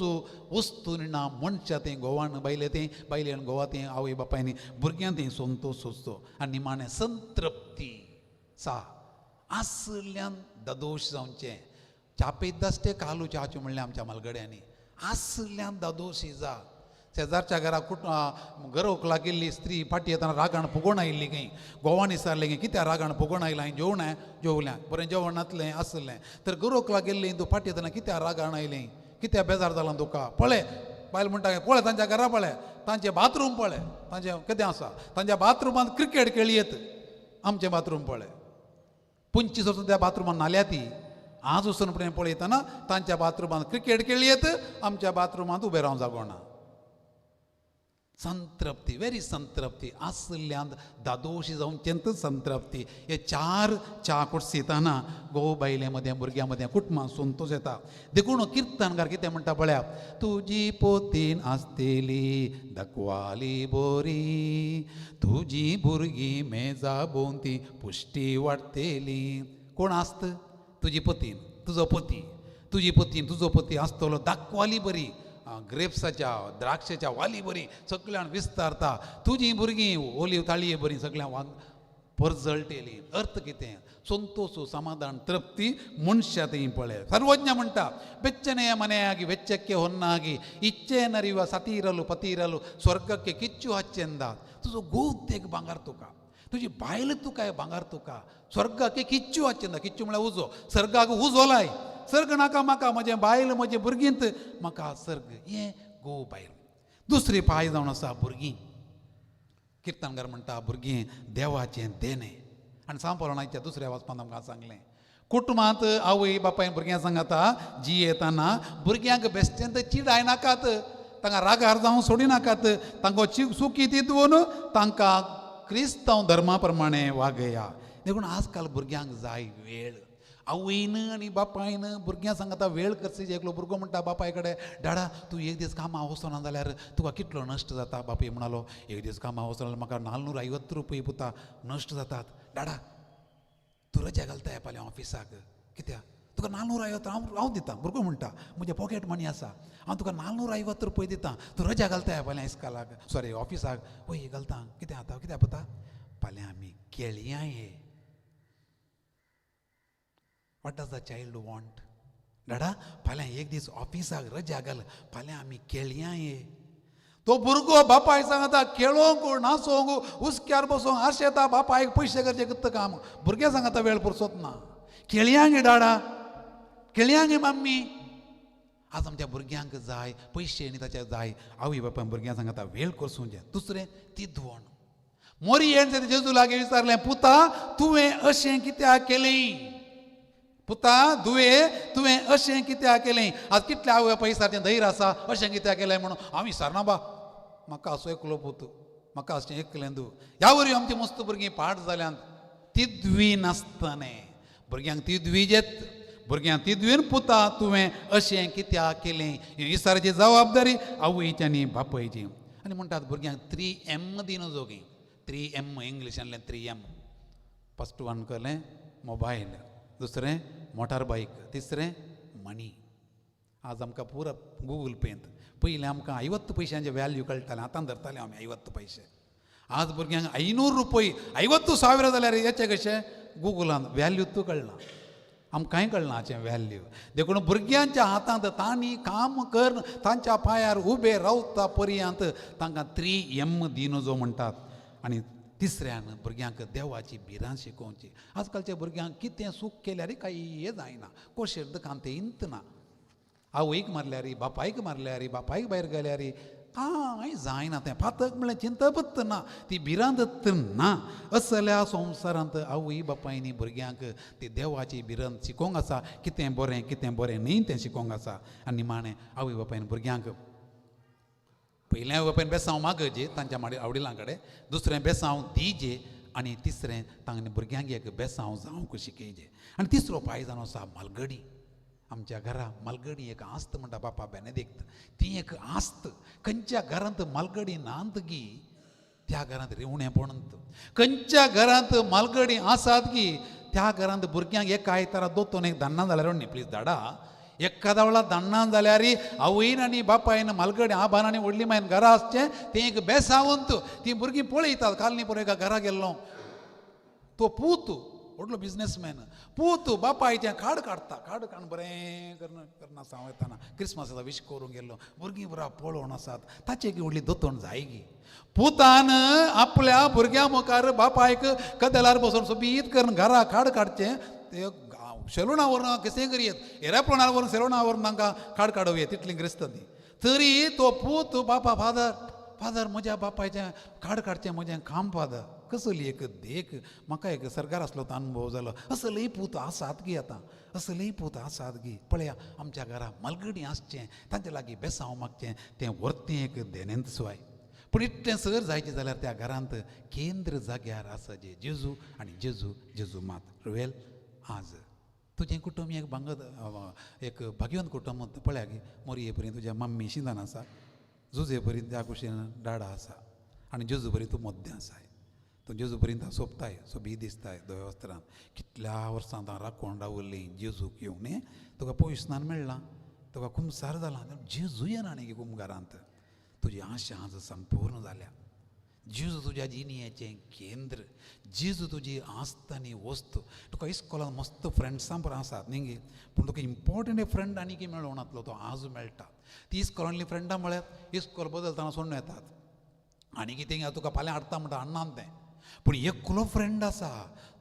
वस्तूनी ना, मनशा तें गोवान बायले तें बायलेन गोवा तें आवय बापायनी भुरग्यां तें संतोश वचचो. आनी निमाणें संतृप्ती सा आसल्यान दादोश जावचें. चापेदास्ते कालू च्याचू म्हणलें आमच्या मालगड्यांनी, आसल्यान दादोशी जा. शेजारच्या घरा कुट गरोवक लागिल्ली स्त्री फाटी येतना रागान फुगोवन आयिल्ली खंय. गोवान विचारलें की कित्याक रागान फुगोवन आयलां? हांवें जेवण जेवलें, बरें जेवण नातलें आसलें तर गरोवक लागिल्ली तूं फाटी येतना कित्याक रागान आयलें? कित्याक बेजार जालां तुका? पळय बायल म्हणटा, पळय तांच्या घरा, पळय तांचें बाथरूम, पळय तांचें कितें आसा. तांच्या बाथरुमांत क्रिकेट खेळयेत. आमचें बाथरूम पळय, 25 वर्सां त्या बाथरुमान न्हाल्या ती. आज वचून पळयतना तांच्या बाथरुमांत क्रिकेट खेळयेत, आमच्या बाथरुमांत उबें रावंक जागो ना. संतृप्ती, वेरी संतृप्ती. आसल्यान दादोशी जावचेंत संतृप्ती. हे चार च्या कुर्सिताना घोव बायले मदें भुरग्यां मदें कुटुंबां संतोश येता. देखून किर्तनकार कितें म्हणटा पळया, तुजी पोतीन आसतली दकवाली बोरी, तुजी भुरगीं मेजा भोंवती पुश्टी वाडटली. कोण आसत? तुजी पतीन, तुजो पती, तुजी पतीन तुजो पती आसतलो दाखवाली बरी, ग्रेप्साच्या द्राक्षाच्या वाली बरी सगळ्यान विस्तारता. तुजी भुरगीं ओलीव ताळये बरी सगळ्यां वाग परजळटेली. अर्थ कितें? संतोष, समाधान, तृप्ती ಮನುಷ್ಯ ತೀ ಪಳೆ. ಸರ್ವಜ್ಞ म्हणटा, ಬೆಚ್ಚನೆಯ ಮನೆಯಾಗಿ ವೆಚ್ಚಕ್ಕೆ ಹೊನ್ನಾಗಿ ಇಚ್ಛೆ ನರಿಯುವ ಸತಿ ಇರಲು ಪತಿ ಇರಲು ಸ್ವರ್ಗಕ್ಕೆ ಕಿಚ್ಚು ಹಚ್ಚೆಂದ. तुजो गोवतेक भांगार तुका, तुजी बायल तुका भांगार तुका, स्वर्गाके किच्चू हच्चेंदा. किच्चू म्हळ्यार उजो. सर्गाक उजो लाय. सर्ग नाका म्हाका, म्हजें बायल म्हजे भुरगींत म्हाका सर्ग. हें घोव बायल. दुसरी पाय जावन आसा भुरगीं. किर्तनकार म्हणटा भुरगीं देवाचें देणें. आनी सांपळणाच्या दुसऱ्या वाचपांत आमकां सांगलें, कुटुंबांत आवय बापाय भुरग्यां सांगाता जियेतना भुरग्यांक बेश्टेंत चिडायनाकात, तांकां रागार जावं सोडिनाकात, तांकां चुकी दिवन तांकां क्रिस्तांव धर्मा प्रमाणे वागया. देखून आजकाल भुरग्यांक जाय वेळ. आवयन आनी बापायन भुरग्यां सांगता वेळ करची. एकलो भुरगो म्हणटा बापाय कडेन, डाडा तूं एक दीस कामां वचना जाल्यार तुका कितलो नश्ट जाता? बापूय म्हणालो, एक दीस कामां वचना जाल्यार म्हाका 450 रुपये पुता नश्ट जातात. डाडा तूं रजा घालताय फाल्यां ऑफिसाक कित्याक? तुका 450 हांव दितां. भुरगो म्हणटा, म्हजे पॉकेट मनी आसा, हांव तुका 450 रुपये दितां, तूं रजा घालताय फाल्यां इस्कालाक, सॉरी ऑफिसाक? वय घालता. कितें आतां कित्याक पुता? फाल्यां आमी केळयां ये. What does the child want? डाडा फाल्यां एक दीस ऑफिसाक रजा घाल, फाल्यां आमी खेळया ये. तो भुरगो बापाय सांगता खेळोंक नाचोंक हुस्क्यार बसोंक आशेता बापायक पयशे करचें कितें काम. भुरगे सांगता वेळ पुरसोत ना, खेळया गे डाडा, खेळया गे मम्मी. आज आमच्या भुरग्यांक जाय पयशे आनी ताच्या जाय. आवय बापायन भुरग्यांक सांगता वेळ करसूं जें. दुसरें तिदवण. मोरी येण जेजू लागीं विचारलें, पुता तुवें अशें कित्याक केलें? पुता दुवे तुवें अशें कित्याक केलें? आज कितले आवय बापाय विचारचें धैर्य आसा अशें कित्याक केलें म्हणून? हांव विचारना बा, म्हाका असो एकलो पूत, म्हाका अशें एकलें दू. ह्या वरवीं आमची मस्त भुरगीं पाठ जाल्यांत. तिद्वी नासतने भुरग्यांक तिद्वी जेत, भुरग्यांक तिद्वीन पुता तुवें अशें कित्याक केलें? ही विचाराची जबाबदारी आवयची आनी बापायची. आनी म्हणटात भुरग्यांक 3M दिवन जोगी. 3M इंग्लिशांतलें 3M. First one कहलें मोबायल, दुसरें मोटार बायक, तिसरें मनी. आज आमकां पुरा गुगल पेंत. पयलीं आमकां 50 पयशांचे व्हॅल्यू कळटालें, आतां धरताले आमी 50 पयशे. आज भुरग्यांक 500 रुपये 50,000 जाल्यार हेचे कशें गुगलान व्हॅल्यू तूं कळना, आमकांय कळना हाचें व्हॅल्यू. देखून भुरग्यांच्या हातांत तांणी काम कर तांच्या पांयार उबे रावता पर्यंत तांकां 3M दिनजो म्हणटात. आनी तिसऱ्यान भुरग्यांक देवाची भिरांत शिकोवची. आजकालच्या भुरग्यांक कितें सूख केल्यार कांय जायना, कोशेर दुकान तें इंत ना. आवयक मारल्यार, बापायक मारल्यार, बापायक भायर गेल्यार कांय जायना, तें पातक म्हणल्यार चिंतपत ना, ती भिरांत ना. असल्या संवसारांत आवय बापायनी भुरग्यांक ती देवाची भिरांत शिकोवंक आसा, कितें बरें कितें बरें न्ही तें शिकोवंक आसा. आनी निमाणें आवय बापायन भुरग्यांक पयलें आवय बापायन बेसांव मागजे तांच्या आवडिलां कडेन, दुसरें बेसांव दिजे, आनी तिसरें तांणी भुरग्यांक एक बेसांव जावंक शिकयजे. आनी तिसरो पांय जावन आसा मालगडी. आमच्या घरा मालगडी एक आस्त म्हणटा बापा बेनेदिक्त, ती एक आस्त. खंयच्या घरांत मालगडी नात गी त्या घरांत रिवणेपण. खंयच्या घरांत मालगडी आसात गी त्या घरांत भुरग्यांक एका आयतारा दोतोन एक धाडना जाल्यार न्ही प्लीज धाडा. एकादा वेळा धाडना जाल्यार आवयन आनी बापायन मालगडी आबान आनी व्हडली मायन घरा आसचें तें एक बेसावंत. तीं भुरगीं पळयतात. काल न्ही पळय एका घरा गेल्लो तो पूत व्हडलो बिजनेसमॅन, पूत बापायचें खाड काडटा, खाड काडून बरें करना आसा. हांव येताना क्रिसमसाचो विश करूंक गेल्लो, भुरगीं बरा पळोवन आसात. ताचे एक व्हडली दोतोण जायगी. पुतान आपल्या भुरग्यां मुखार बापायक कदेलार बसून सोबीत करून घरा खाड काडचें, ते शेलुणा व्हरून कशें करयेत, एरोप्लेनार व्हरून शेलुणा व्हरून तांकां खाड काडुया तितली ग्रेस्त ती. तरी तो पूत बापा फादर फादर म्हज्या बापायचें खाड काडचें म्हजें काम फादर. कसली एक देख, म्हाका एक सरकार आसलो तो अनुभव जालो. असलेय पूत आसात गी आतां, असलेय पूत आसात गी. पळया आमच्या घरा मालगडी आसचें, तांचे लागीं बेसांव मागचें, तें व्हरतें एक देनेंत सुवाय. पूण इतलें सर जायचें जाल्यार त्या घरांत केंद्र जाग्यार आसा जे जेजू आनी जेजू जेजू मात. रुवेल आज तुजें कुटुंब एक भांगत एक भाग्यवंत कुटुंब पळया गी. मोरये पर्यंत तुज्या मम्मी शिंदान आसा, जुजे पर्यंत त्या कुशीन डाडा आसा, आनी जेजू पर्यंत तूं मद्दें आसाय. तूं जेजू पर्यंत सोबताय, सोबी दिसताय धव्या वस्त्रान. कितल्या वर्सां हांव राखून रावल्ली जेजूक येवंक न्ही, तुका पयसनान मेळ्ळां, तुका कुमसार जालां, जेजू येना न्ही कुमगारांत. तुजी आशा आज संपूर्ण जाल्या. जेजू तुज्या जिणेचें केंद्र, जेजू तुजी आस्त आनी वस्तू. तुका इस्कोलान मस्त फ्रेंड्सां बरें आसात न्ही गे, पूण तुका इम्पॉर्टंट एक फ्रेंड आनी की मेळोनातलो तो आज मेळटा. ती इस्कोलांतली फ्रेंडां म्हळ्यार इस्कोल बदलतना सोडून येतात आनी कितें तुका फाल्यां हाडटा म्हणटा हाडना तें. पूण एकलो फ्रेंड आसा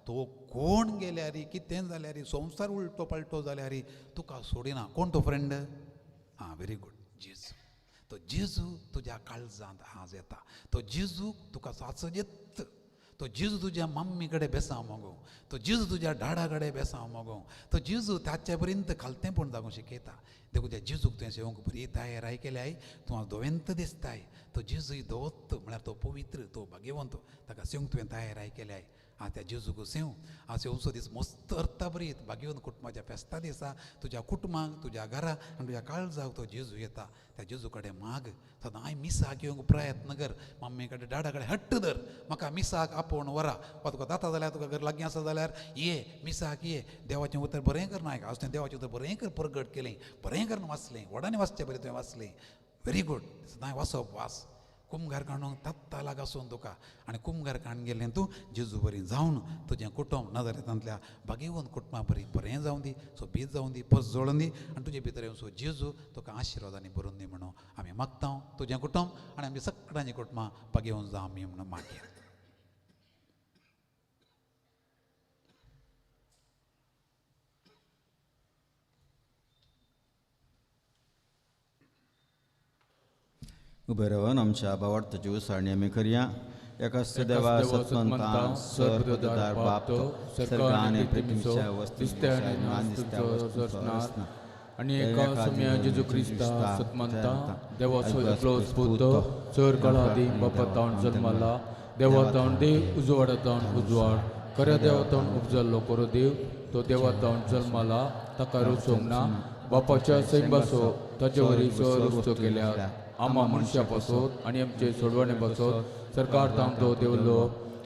तो कोण गेल्यार कितें जाल्यार संवसार उलटो पलटो जाल्यार तुका सोडिना. कोण तो फ्रेंड? आं, व्हेरी गूड, जेजू. तो जेजू तुज्या काळजांत आज येता, तो जेजू तुका साचजेत, तो जेजू तुज्या मम्मी कडेन बेसांव मगो, तो जेजू तुज्या डाडा कडेन बेसांव मगो, तो जेजू ताचे पर्यंत खालतेंपण जागूंक शिकयता. देखून त्या जेजूक तुवें सेवंक बरी तयार केल्याय, तूं आज दोवेंत दिसताय. तो जेजू दोवत म्हळ्यार तो पवित्र, तो भाग्यवंत, ताका सेवंक तुवें तयार केल्याय. आज त्या जेजूक सेव, आज सेवचो दीस मस्त अर्थाभरीत भाग्यवंत कुटुंबाच्या फेस्ता दिसा तुज्या कुटुंबाक, तुज्या घरा आनी तुज्या काळजाक तो जेजू येता. त्या जेजू कडेन माग, सदांय मिसाक येवंक प्रयत्न कर, मम्मी कडेन डाडा कडेन हट्ट धर, म्हाका मिसाक आपोवन व्हरा. वा तुका जाता जाल्यार तुका घर लागीं आसा जाल्यार ये मिसाक ये, देवाचें उतर बरें कर आयक. आज तुवें देवाचें उतर बरें कर परगट केलें, बरें करून वाचलें, व्हडांनी वाचचें बरें तुवें वाचलें, व्हेरी गूड. सदांय वाचप वाच, कुमगार काडूंक तत्ता लागासून तुका आनी कुमगार काण गेलें तूं जेजू बरी जावन तुजें कुटुंब नजरेंतल्या बागेवन कुटुंबा बरी बरें जावं दी, सोबीत जावं दी, पस जोडून दी आनी तुजे भितर येवन सो जेजू तुका आशिर्वादांनी भरून दी म्हणून आमी मागता. तुजें कुटुंब आनी आमच्या सगळ्यांची कुटुंबां बागेवन जावं आमी म्हणून मागया.
उबे रावन आमच्या बावार्थाची उसाळणी आमी करया. एकाच देवा सतमंता सर्वदार बाप सर्ग आनी पृथ्वीच्या वस्तू नादिसत्या वस्तूंचो
आनी एका सम्या जेजू क्रिस्ता सतमंता देवाचो एकलोच पूत चर काळा आदी बापा तावन जल्माला, देवा तावन देव, उजवाडा तावन उजवाड, खऱ्या देवा तावन उपजल्लो खरो देव, तो देवा तावन जल्माला, ताका रुचोवंक ना, बापाच्या सैंबासो ताचे वरी सर उस्तो केल्या, आमा मनशा पासत आनी आमचे सोडवणे पासत सरकार तावन तो देवलो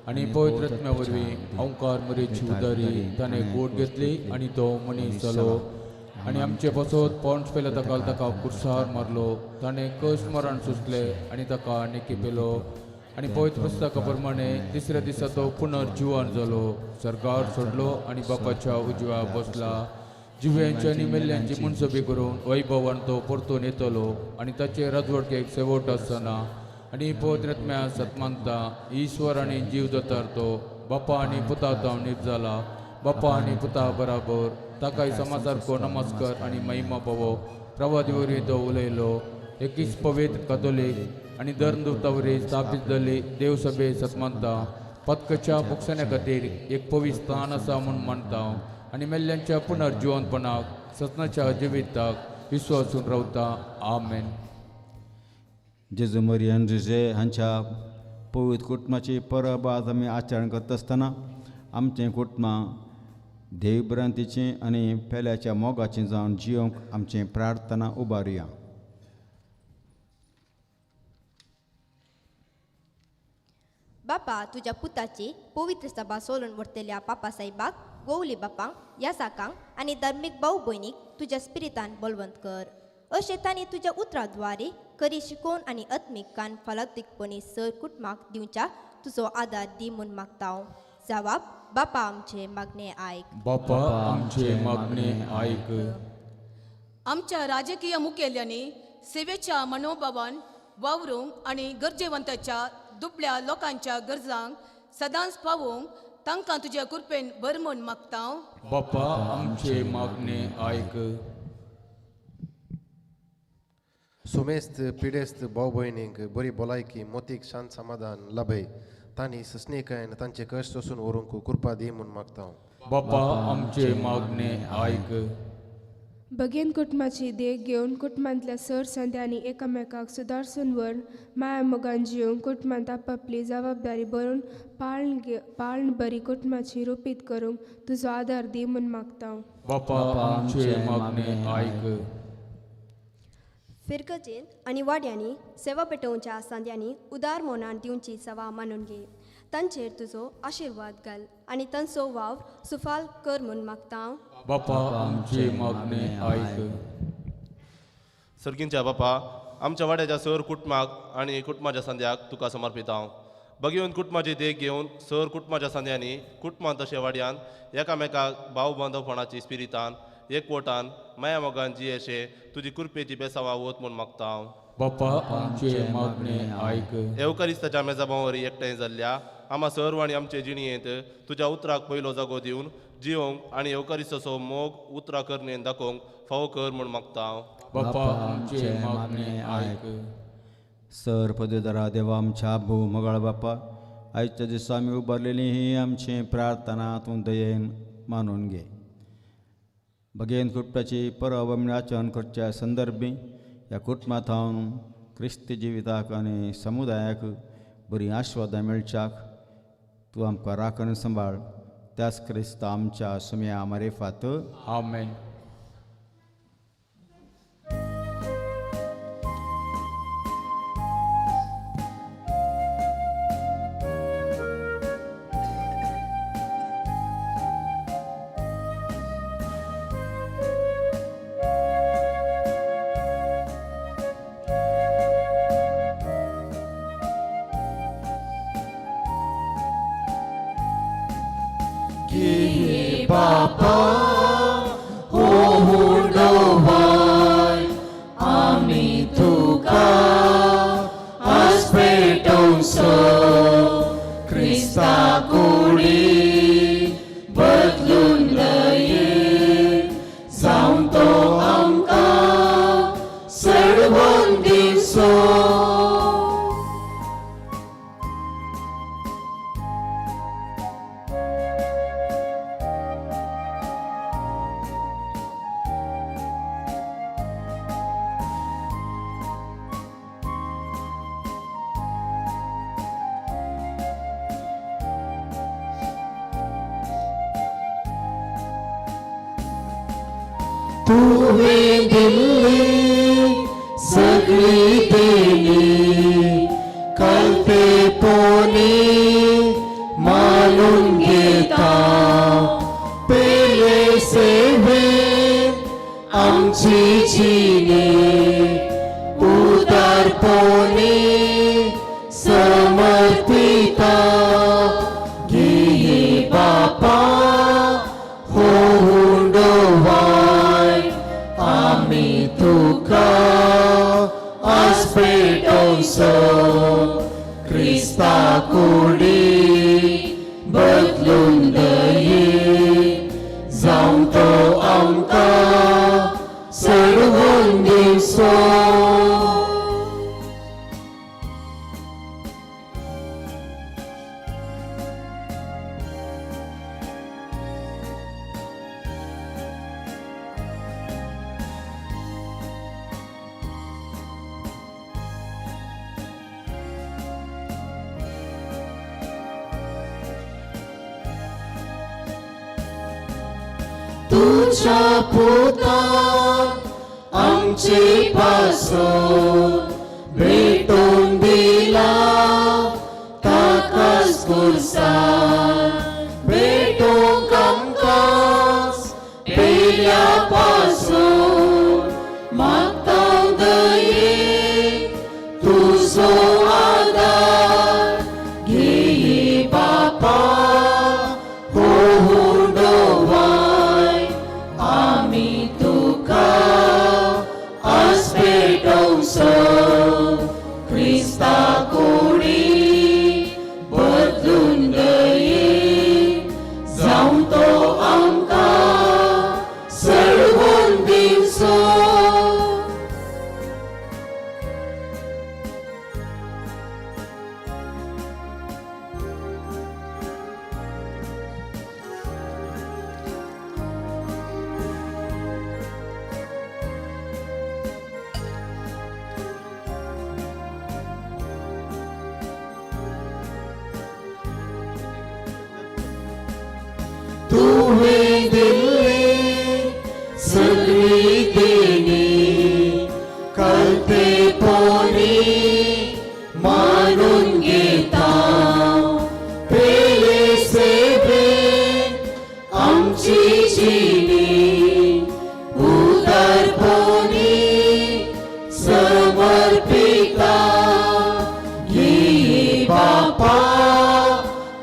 आनी पवित्र आत्म्या वरवीं ओंकार मरेची उदारी ताणें गोट घेतली आनी तो मनीस जालो आनी आमचे पासत पोंच पेल्या ताका ताका कुर्सार मारलो, ताणें कश्ट मरण सोंसलें आनी ताका नेकी पेलो आनी पवित्र पुस्तका प्रमाणे तिसऱ्या दिसा तो पुनर्जिवन जालो, सरकार सोडलो आनी बापाच्या उजव्या बसला, जिव्यांची आनी मेल्ल्यांची मुनसबी करून वैभवान तो परतून येतलो आनी ताचे राजवटकेक शेवट आसतना आनी पवित्र आत्म्या सतमानता ईश्वर आनी जीव दातार तो बापा आनी पुता तावन निर्जाला, बापा आनी पुता बराबर ताकाय समासारको नमस्कार आनी महिमा पावो. प्रवादी वरवीं तो उलयलो, एकवीस पवित्र कातोलीक आनी धर्मदूता वरवीं स्थापीत जाल्ली देवसभे सतमानता पदकच्या बुक्षण्या खातीर एक पवित्र स्थान आसा म्हूण मानता आनी मेल्ल्यांच्या पुनर्जिवनपणाक सतनाच्या जिविताक विश्वासून रावता. आमेन.
जेजू मरियन जुजे हांच्या पवित्र कुटुंबाची परब आज आमी आचरण करता आसतना आमचें कुटुंबां देवभ्रांतीचें आनी पेल्याच्या मोगाचें जावन जियोंक आमचें प्रार्थना उबारुया.
बापा तुज्या पुताची पवित्र सभा सोलून व्हरतल्या पापा साहेबाक, गोवली बापांक, यासाकांक आनी धार्मीक भाव भयणीक तुज्या स्पिरितान बलवंत कर. अशें तांणी तुज्या उतरा द्वारे करी शिकोवन आनी आत्मीक कान फलादीकपणी सर कुटुंबाक दिवच्या तुजो आदार दी म्हूण मागता. जवाब बापा आमचे मागणे आयक.
बापा आमचे मागणे आयक.
आमच्या राजकीय मुखेल्यांनी सेवेच्या मनोभावान वावरूंक आनी गरजेवंताच्या दुबळ्या लोकांच्या गरजांक सदांच पावोवंक तांकां तुज्या कृपेन भर म्हूण मागता.
बापा आमचे मागणे आयक.
सुमेस्त पिडेस्त भाव भयणींक बरी भलायकी, मोतीक शांत समाधान लाभय, तांणी ससणीकायन तांचे कश्ट सोसून व्हरूंक कृपा दी म्हूण मागता.
बापा आमचे मागणे आयक.
बगेन कुटुंबाची देख घेवन कुटुंबांतल्या सर संद्यांनी एकामेकाक सुदारसून व्हर माया मोगान जिवंक कुटुंबांत आपापली जबाबदारी बरोवन पाळण बरी कुटुंबाची रुपीत करूंक तुजो आदार दी म्हूण मागता.
बापा आमचे मागणे आयक.
फिरगजेन आनी वाड्यांनी सेवा पेटोवच्या सांद्यांनी उदार मनान दिवची सवा मानून घे, तांचेर तुजो आशिर्वाद घाल आनी तांचो वावर सुफाल कर म्हूण मागता.
बापा आमचे मागणे आयक.
सर्गींच्या बापा, आमच्या वाड्याच्या सर कुटुंबाक आनी कुटुंबाच्या संद्याक तुका समर्पिता. बगेवन कुटुंबाची देख घेवन सर कुटुंबाच्या संद्यांनी कुटुंबान तशें वाड्यान एकामेकाक भाव बांधवपणाची स्पिरितान एकवटान माया मोगान जियेशे तुजी कृपेची बेसावा वत म्हूण मागता.
बापा आमचे मागणे आयक.
एवकरिस्ताच्या मेजाबावरी एकठांय जाल्ल्या आमा सर्व आनी आमचे जिणयेंत तुज्या उतराक पयलो जागो दिवन जिवंक आनी एवकरिस्ताचो मोग उतरां करणेन दाखोवंक फावो कर म्हूण मागता.
बापा आमचे मागणे आयक.
सर पदवीधरा देवा आमच्या भोव मोगाळ बापा, आयच्या दिसा आमी उबारलेली ही आमची प्रार्थना तूं दयेन मानून घे. बगेन कुटुंबाची परब आमी आचरण करच्या संदर्भी ह्या कुटुंबा थावन क्रिस्ती जिविताक आनी समुदायाक बरी आश्वादां मेळच्याक तूं आमकां राखण सांबाळ. त्याच क्रिस्ता आमच्या सुम्या मारेफात.
आमेन.
तुवें दिल्ली सगळी देणी कल्पेपोनी मानून घेता पेले सेवेन आमची जिणे उदारपणी समर्पिता घे बापा हो हुंडोवाय आमी तुका आज पेटोवचो क्रिस्ता कुडी बदलून दये जावं तो आमकां सडवून दिवचो. तुझ्या पुतान आमचे पासून भेटून दिला ताकाच खुर्सान भेटूंक आमकांच पेल्या पासून मागता दये तुजो आदार घे बापा हो हुंडोवाय आमी तुका आज पेटोवचो क्रिस्ता कुडी बदलून दये जावं तो आमकां सडवून दिवचो. तुवें दिल्ली सगळी देणी कल्पेपोनी मानून घेता पेले सेवेन आमची जिणी उदारपणी समर्पिता घे बापा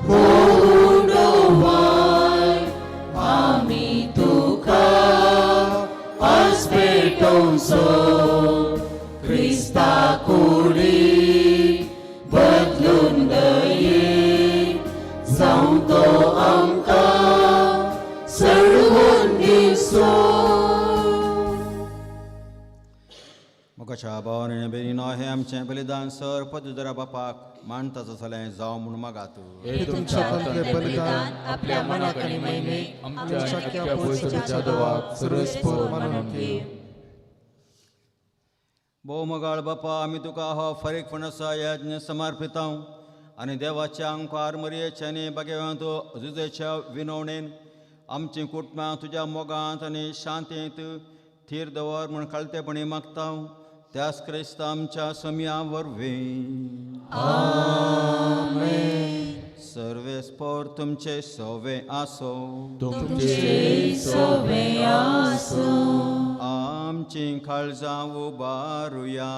हो हुंडोवाय आमी तुका आज पेटोवचो क्रिस्ता कुडी बदलून दये जावं तो आमकां सडवून दिवचो.
मोगाच्या भावान भयणीनो हें आमचें बलिदान सर पदुदरा बापाक मानताचो जालें जावं म्हूण मागात.
हे तुमच्या
हातांतलें बलिदान आपल्या मनाक आनी महिमेक
आमच्या आनी अख्ख्या पवित्रतेच्या देवाक सर्वेस्पोर मानून घे.
भोव मोगाळ बापा आमी तुका हो फारीकपणाचो यज्ञ समर्पितां आनी देवाच्या आंकार मरयेच्या आनी बागेवंत जुजेच्या विनवणेन आमचीं कुटुंबां तुज्या मोगांत आनी शांतींत थीर दवर म्हूण खालतेपणी मागता त्यास क्रिस्त आमच्या समया वरवीं. सर्वेस्पोर तुमचे सोवे आसो.
तुमचे सोवे आसूं.
आमचीं काळजां उबारुया.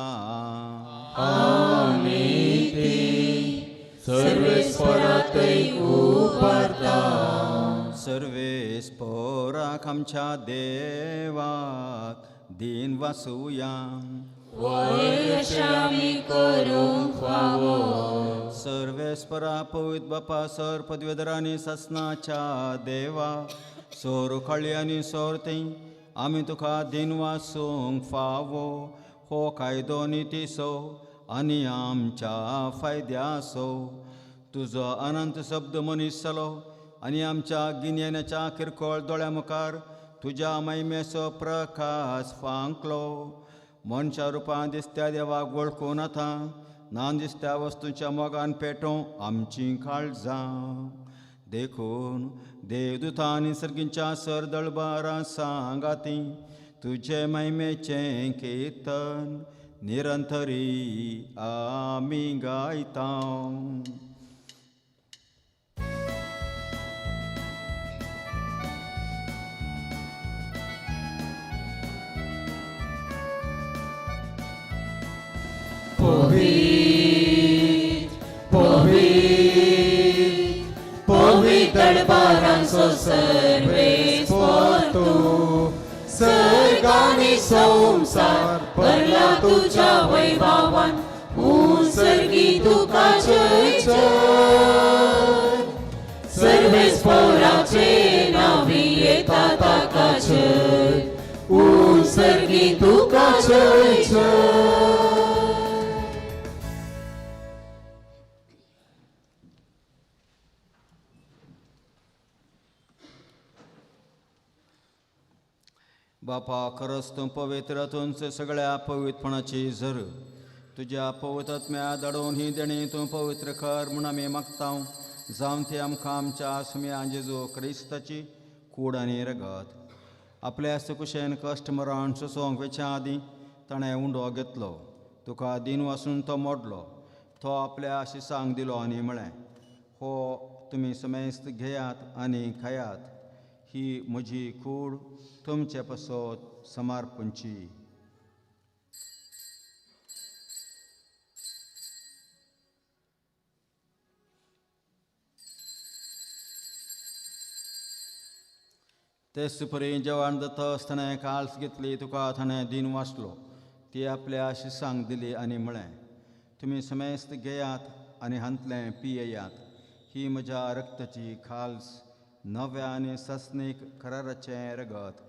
आमी ती सर्वेस्पोरांतय उबारता.
सर्वेस्पोराक आमच्या देवाक दीन वासुया.
वयर अशें आमी करूंक फावो.
सर्वेस्परा पवित्र बापा सर पदवेदरांनी ससनाच्या देवा सोर खळी आनी सोरती आमी तुका दीन वासूंक फावो हो कायदो नितीसो आनी आमच्या फायद्यासो. तुजो अनंत शब्द मनीस जालो आनी आमच्या गिन्यानाच्या किरकोळ दोळ्या मुखार तुज्या महिमेचो प्रकाश फांकलो. मनशा रुपान दिसत्या देवाक वळखून आतां ना दिसत्या वस्तूंच्या मोगान पेटोवं आमचीं काळजां. देखून देवदुतांनी सर्गींच्या सरदळबारां सांगाती तुजे महिमेचें कीर्तन निरंतरी आमी गायता.
पवित्र पवित्र पवित्र दरबारांचो सर्वेस्पर तूं सर्ग आनी संवसार भरला तुज्या वैभवान उंसर्गी तुका जय जय. सर्वेस्पराचे नांवी येता ताका जय उंसर्गी तुका जय जय.
बापा खरंच तूं पवित्र तुमचे सगळ्या पवित्रपणाची झर तुज्या पवित्र धाडून ही देणी तूं पवित्र कर म्हूण आमी मागता जावन ती आमकां आमच्या सुम्या जेजू क्रिस्ताची कूड आनी रगत. आपल्या सुकुशेन कश्ट मरण सोंसूंक वेच्या आदीं ताणें उंडो घेतलो, तुका दिन वासून तो मोडलो, तो आपल्या शिसांक दिलो आनी म्हळें, हो तुमी समेस्त घेयात आनी खायात, ही म्हजी कूड तुमचे पासत समर्पणची. ते सुपरी जेवण जाता आसतना काल्स घेतली, तुका ताणें दिन वाचलो, ती आपल्या शिसांक दिली आनी म्हळें, तुमी समेस्त घेयात आनी हांतलें पियेयात, ही म्हज्या रक्ताची खाल्स नव्या आनी ससनीक कराराचें रगत,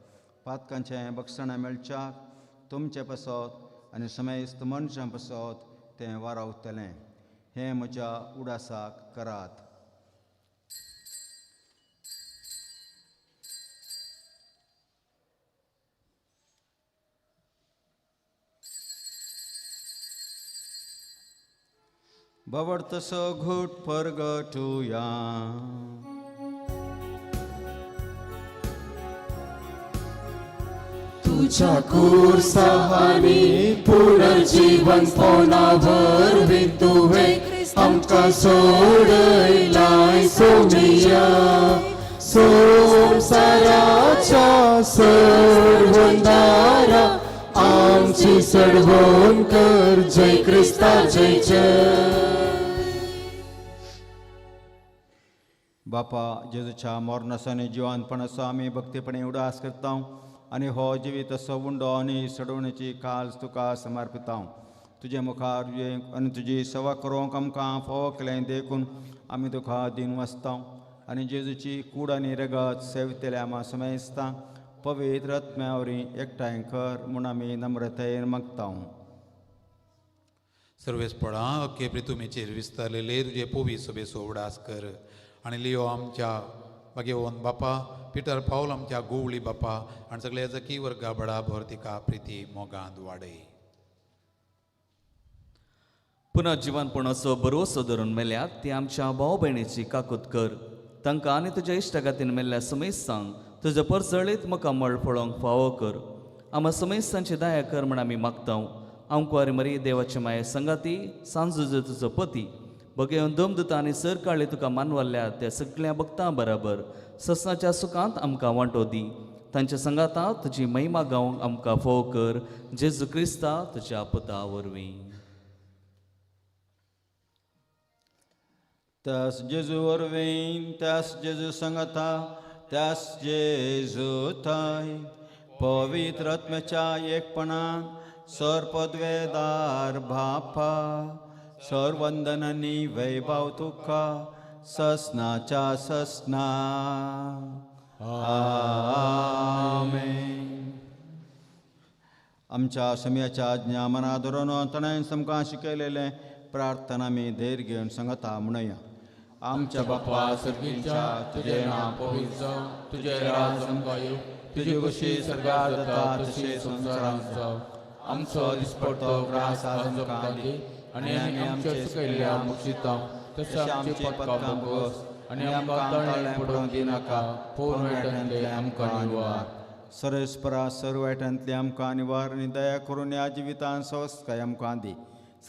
पातकांचें बक्षणां मेळच्याक तुमचे पासत आनी समेस्त मनशां पासत तें वारावतलें. हें म्हज्या उडासाक करात. बवडतसो घूट परगटुया.
तुझ्या कुर्साहानी पुनर्जीवन पोनावर तुवें आमकां सोडयलाय सोमिया. संवसाराच्या सर्वंदारा आमची सडवण कर जय क्रिस्ता जय जय.
बापा जेजूच्या मरणाचो जिवानपणाचो आमी भक्तीपणे उडास करता आनी हो जिवीत असो उंडो आनी सडवणेची काल्स तुका समर्पिता. तुजे मुखार आनी तुजी सेवा करूंक आमकां फावो केलें देखून आमी तुका दिन वाचता आनी जेजूची कूड आनी रगत सेवतल्या आमा समेस्ता पवित्र आत्म्या वरवीं एकठांय कर म्हूण आमी नम्रतायेन मागता.
सर्वेस्परा अख्खे प्रितुमेचेर विस्तारलेले तुजे पवी सभेचो उडास कर आनी लियो आमच्या भगेवन बापा पिटर पावल आमच्या गोवळी बापा आनी सगळ्या जकी वर्गा बडाभर तिका प्रिती मोगांत वाडय.
पुनः जिवनपणाचो भरवसो धरून मेल्यात ती आमच्या भाव भयणीची काकूत कर. तांकां आनी तुज्या इश्टागातीन मेल्ल्या समेस्तांक तुजो परजळीत मुखामळ पळोवंक फावो कर. आमा समेस्तांची दया कर म्हण आमी मागता. आमकुवारी मरी देवाचे माये संगाती सांजो तुजो पती बगेवन दमदुता आनी सर काळी तुका मानवल्ल्या त्या सगळ्या भक्तां बराबर ससनाच्या सुखांत आमकां वांटो दी. तांच्या संगाता तुजी महिमा गावंक आमकां फोव कर. जेजू क्रिस्ता तुज्या पुता वरवीं.
त्यास जेजू वरवीं, त्यास जेजू संगता, त्यास जेजू थंय पवित्र आत्म्याच्या एकपणान सर्पद्वेदार बापा सर्वंदनांनी वैभव तुका ससनाच्या ससना. आमेन. आमच्या समयाच्या आज्ञा मना धरून ताणें आमकां शिकयलेलें प्रार्थना आमी धैर्य घेवन सांगता म्हणया. आमच्या बापा
सर्गीच्या तुजें नांव पवित्र जावं, तुजें राज आमकां येवं, तुजी खुशी सर्गार जाता तशी संवसारांत जावं. आमचो दिसपडतो ग्रास आज आमकां दी आनी आमी आमचे चुकयल्ल्या बक्षिता तशें आमचे पदकां भोगस आनी आमकां तळ्ळें पडोवंक दिनाका, पोर वायटांतलें आमकां निवार.
सर्वेस्परा सर्व वायटांतली आमकां निवार आनी दया करून ह्या जिवितान सवस्काय आमकां दी.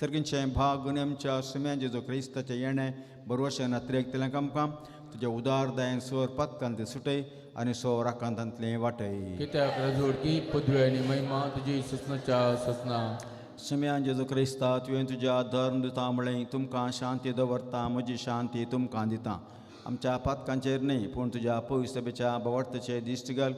सर्गींचें भाग आनी आमच्या सुम्या जेजू क्रिस्ताचें येणें बरवशें नात्रेक दिलें आमकां तुज्या उदार दयेन स्वर पातकांतलें सुटय आनी सो राकांतांतलें वाटय.
कित्याक रजवडकी पदवी आनी महिमा तुजी ससनाच्या ससना.
सुम्या जेजू क्रिस्ता तुवें तुज्या धर्म दिता म्हळें तुमकां शांती दवरता, म्हजी शांती तुमकां दिता. आमच्या पातकांचेर न्हय पूण तुज्या पवित्र सभेच्या बवार्थाचेर दिश्ट घाल.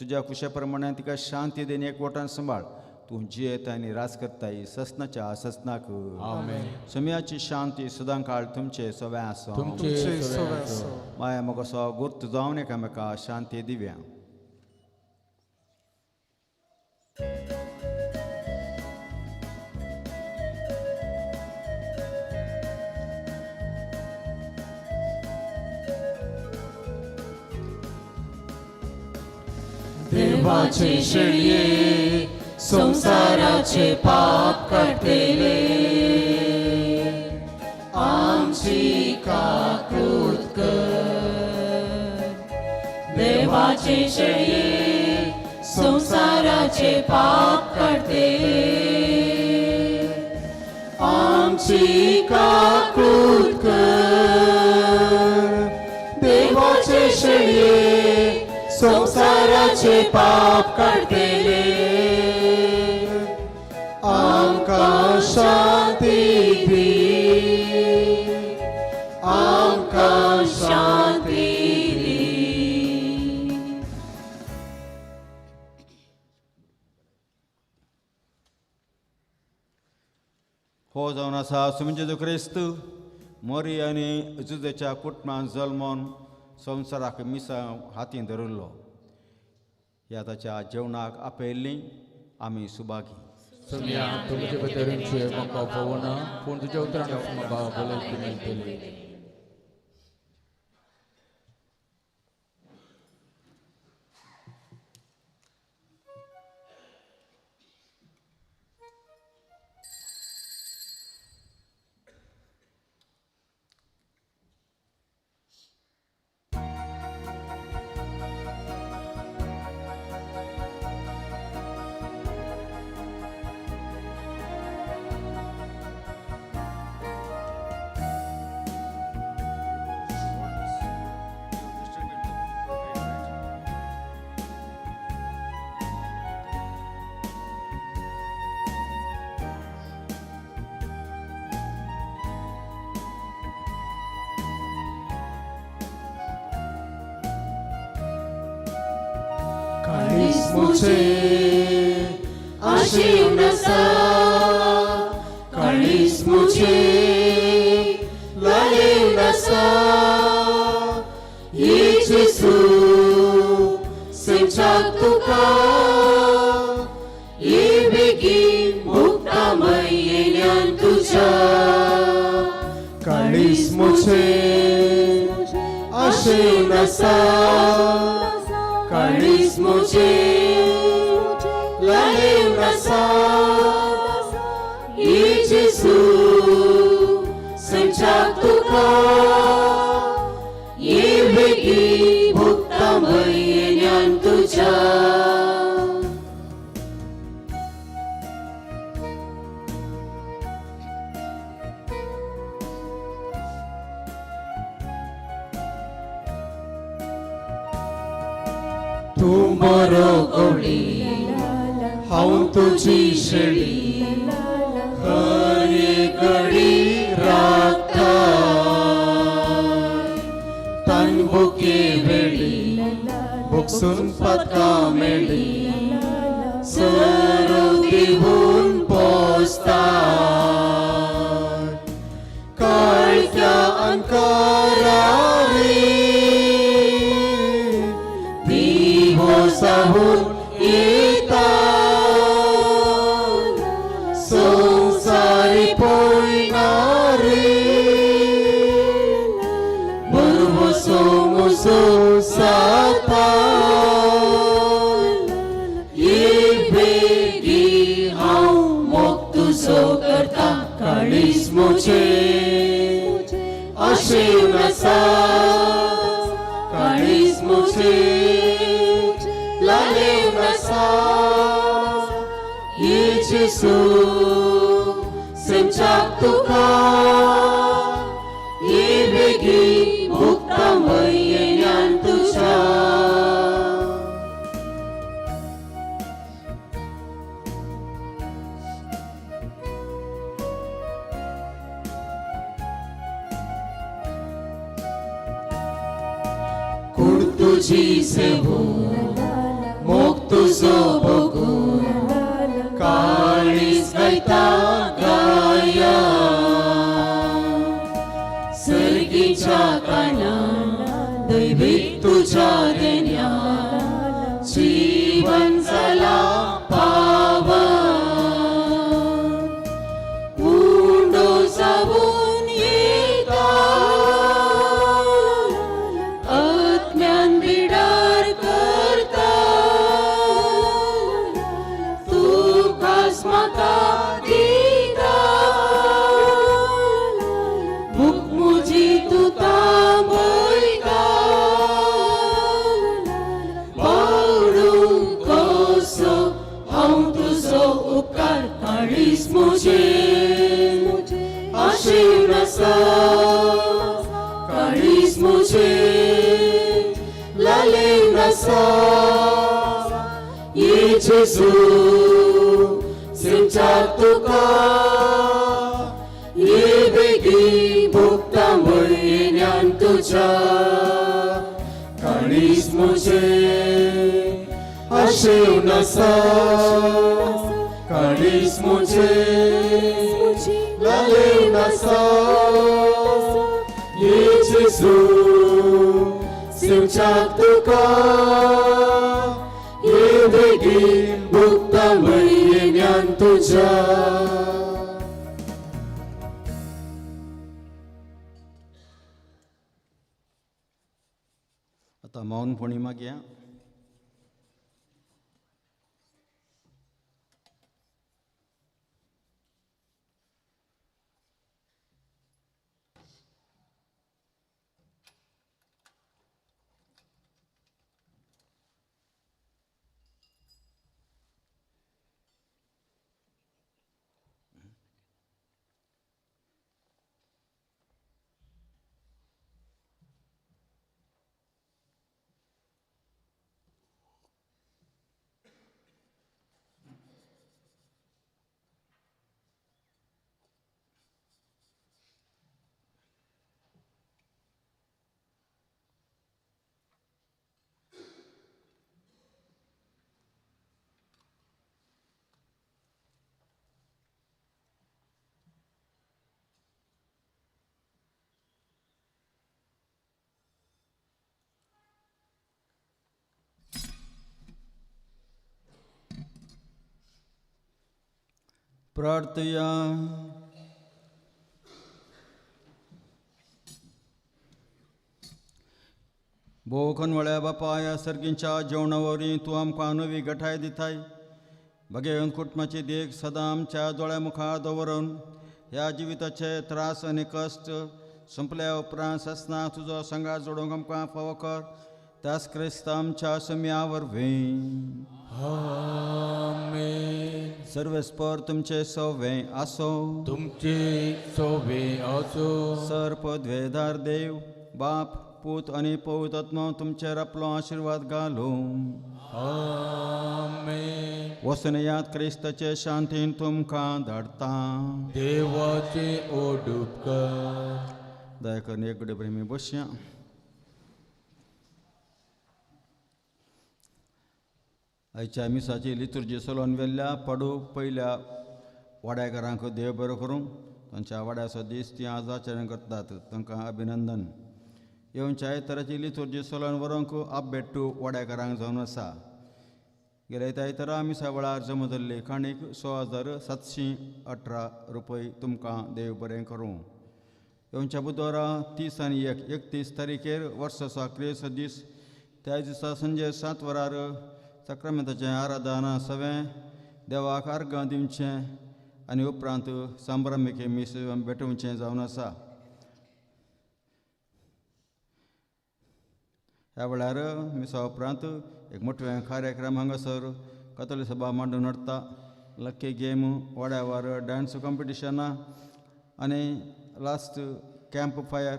तुज्या कुशे प्रमाणे तिका शांती देन एकवटान सांबाळ. तूं जियेत आनी राज करताय ससनाच्या ससनाक.
आमेन.
सुम्याची शांती सदां काळ तुमचे सव्या आसो.
तुमचे सव्या आसो.
माया मोगसो गुर्त जावन एकामेका शांती दिव्या.
देवाचे शेळये संसाराचे पाप काडटले, आमची काकूत कर. देवाचे शेळये संसाराचे पाप काडटले, आमची काकूत कर. देवाचे शेळये संसाराचे पाप काडटले, आमकां शांती दी, आमकां शांती दी.
हो जावन आसा सुमी जेजू क्रिस्त मोरी आनी जुजेच्या कुटुंबान जल्मोन संवसाराक मिसां हातीन धरिल्लो. ह्या ताच्या जेवणाक आपयल्लीं आमी सुभागी.
सोम्या तुमचे भितरूनचे म्हाका पळोवना पूण तुज्या उतरान म्हाका भलायकी मेळटली.
मुझे आशीव नसा, काळीज मुझे लालेव नसा, ये जेसू सेमच्याक तुका ये बेगीन मुक्तामय येण्यान तुज्या. काळीज मुझे आशीव नसा, काळीज मुझे लालेव नसा, ये जेसू सेमच्याक तुका ये बेगीन मुक्तामय येण्यान तुज्या. तूं बरो गवळी हांव तुजी शेळी, हर एक घडी राखता तनबुके वेळी बुकसून पदकां मेळ्ळी सरो दिवून पोसता. काळख्या अंकारारी दिवो साहून येता, संवसारी पळयणारी बरवसो मुसो साता. ये बेगी हांव मोग तुजो करता, काळीज मुझे आशेव नसा, काळीज मुझे लालेव जेजू सेमच्याक तुका ये बेगी मुक्ता म्हयन्यान तुज्या कूड तुजी सेवू मोग तुजो बगून काळीज गायता गाया सर्गीच्या कानान दैवीक तुज्या देण्या जीवन जाला पावन उंडो जावन येता आत्म्यान बिडार करता तूं खास म्हाका दिता भूक म्हजी तूं थांबयता पावडूंक कसो हांव तुजो उपकार काळीज म्हजें आशेन आसा काळीज म्हजें लालेन आसा ये जेजू सेमच्याक तुका ये बेगी भोगता म्हयन्यान तुज्या काळीज म्हजें आशेवन आसा काळीज म्हजें लालेवन आसा ये जेजू सेमच्याक तुका ये बेगी भोगता म्हयन्यान तुज्या.
आतां मौन फोणी मागया. प्रार्थया. भोव बापा ह्या सर्गींच्या जेवणा वरवीं तूं आमकां नवी गठाय दिताय. बगेवन कुटुंबाची देख सदां आमच्या दोळ्या मुखार दवरून ह्या जिविताचे त्रास आनी कश्ट संपल्या उपरांत ससना तुजो संगात जोडूंक आमकां फावो कर. त्यास क्रिस्त आमच्या सम्या वरवीं.
आमेन.
सर्वेस्पर तुमचे सवे आसो.
तुमचे सवे आसो.
सर पदवेदार देव बाप पूत आनी पवित्र आत्मो तुमचेर आपलो आशिर्वाद घालूं.
आमेन.
वचून याद क्रिस्ताचे शांतीन तुमकां धाडटा.
देवाचे ओडुपकार.
दया करून एक घडये प्रेमी बसया. आयच्या मिसाची लितुर्जी चलोवन व्हेल्ल्या पाडू पयल्या वाड्याकारांक देव बरो करूं. तांच्या वाड्याचो दीस ती आज आचरण करतात. तांकां अभिनंदन. येवच्या आयताराची लितुर्जी चलोवन व्हरूंक आबेट्टू वाड्याकारांक जावन आसा. गेल्या आयतारा मिसा वेळार जमा जाल्ले काणीक 16,718 रुपय तुमकां देव बरें करूं. येवच्या बुधवारा 30 आनी 31 तारखेर वर्साचो क्रियेचो दीस. त्या दिसा संजे 7 वरार साक्रामेंताचें आराधना सवें देवाक अर्गां दिवचें आनी उपरांत सांब्रामिके मीस भेटोवचें जावन आसा. ह्या वेळार मिसा उपरांत एक मोटवें कार्यक्रम हांगासर कथोली सभा मांडून हाडटा. लक्की गेम वाड्यावर डांस कॉम्पिटिशनां आनी लास्ट कॅम्प फायर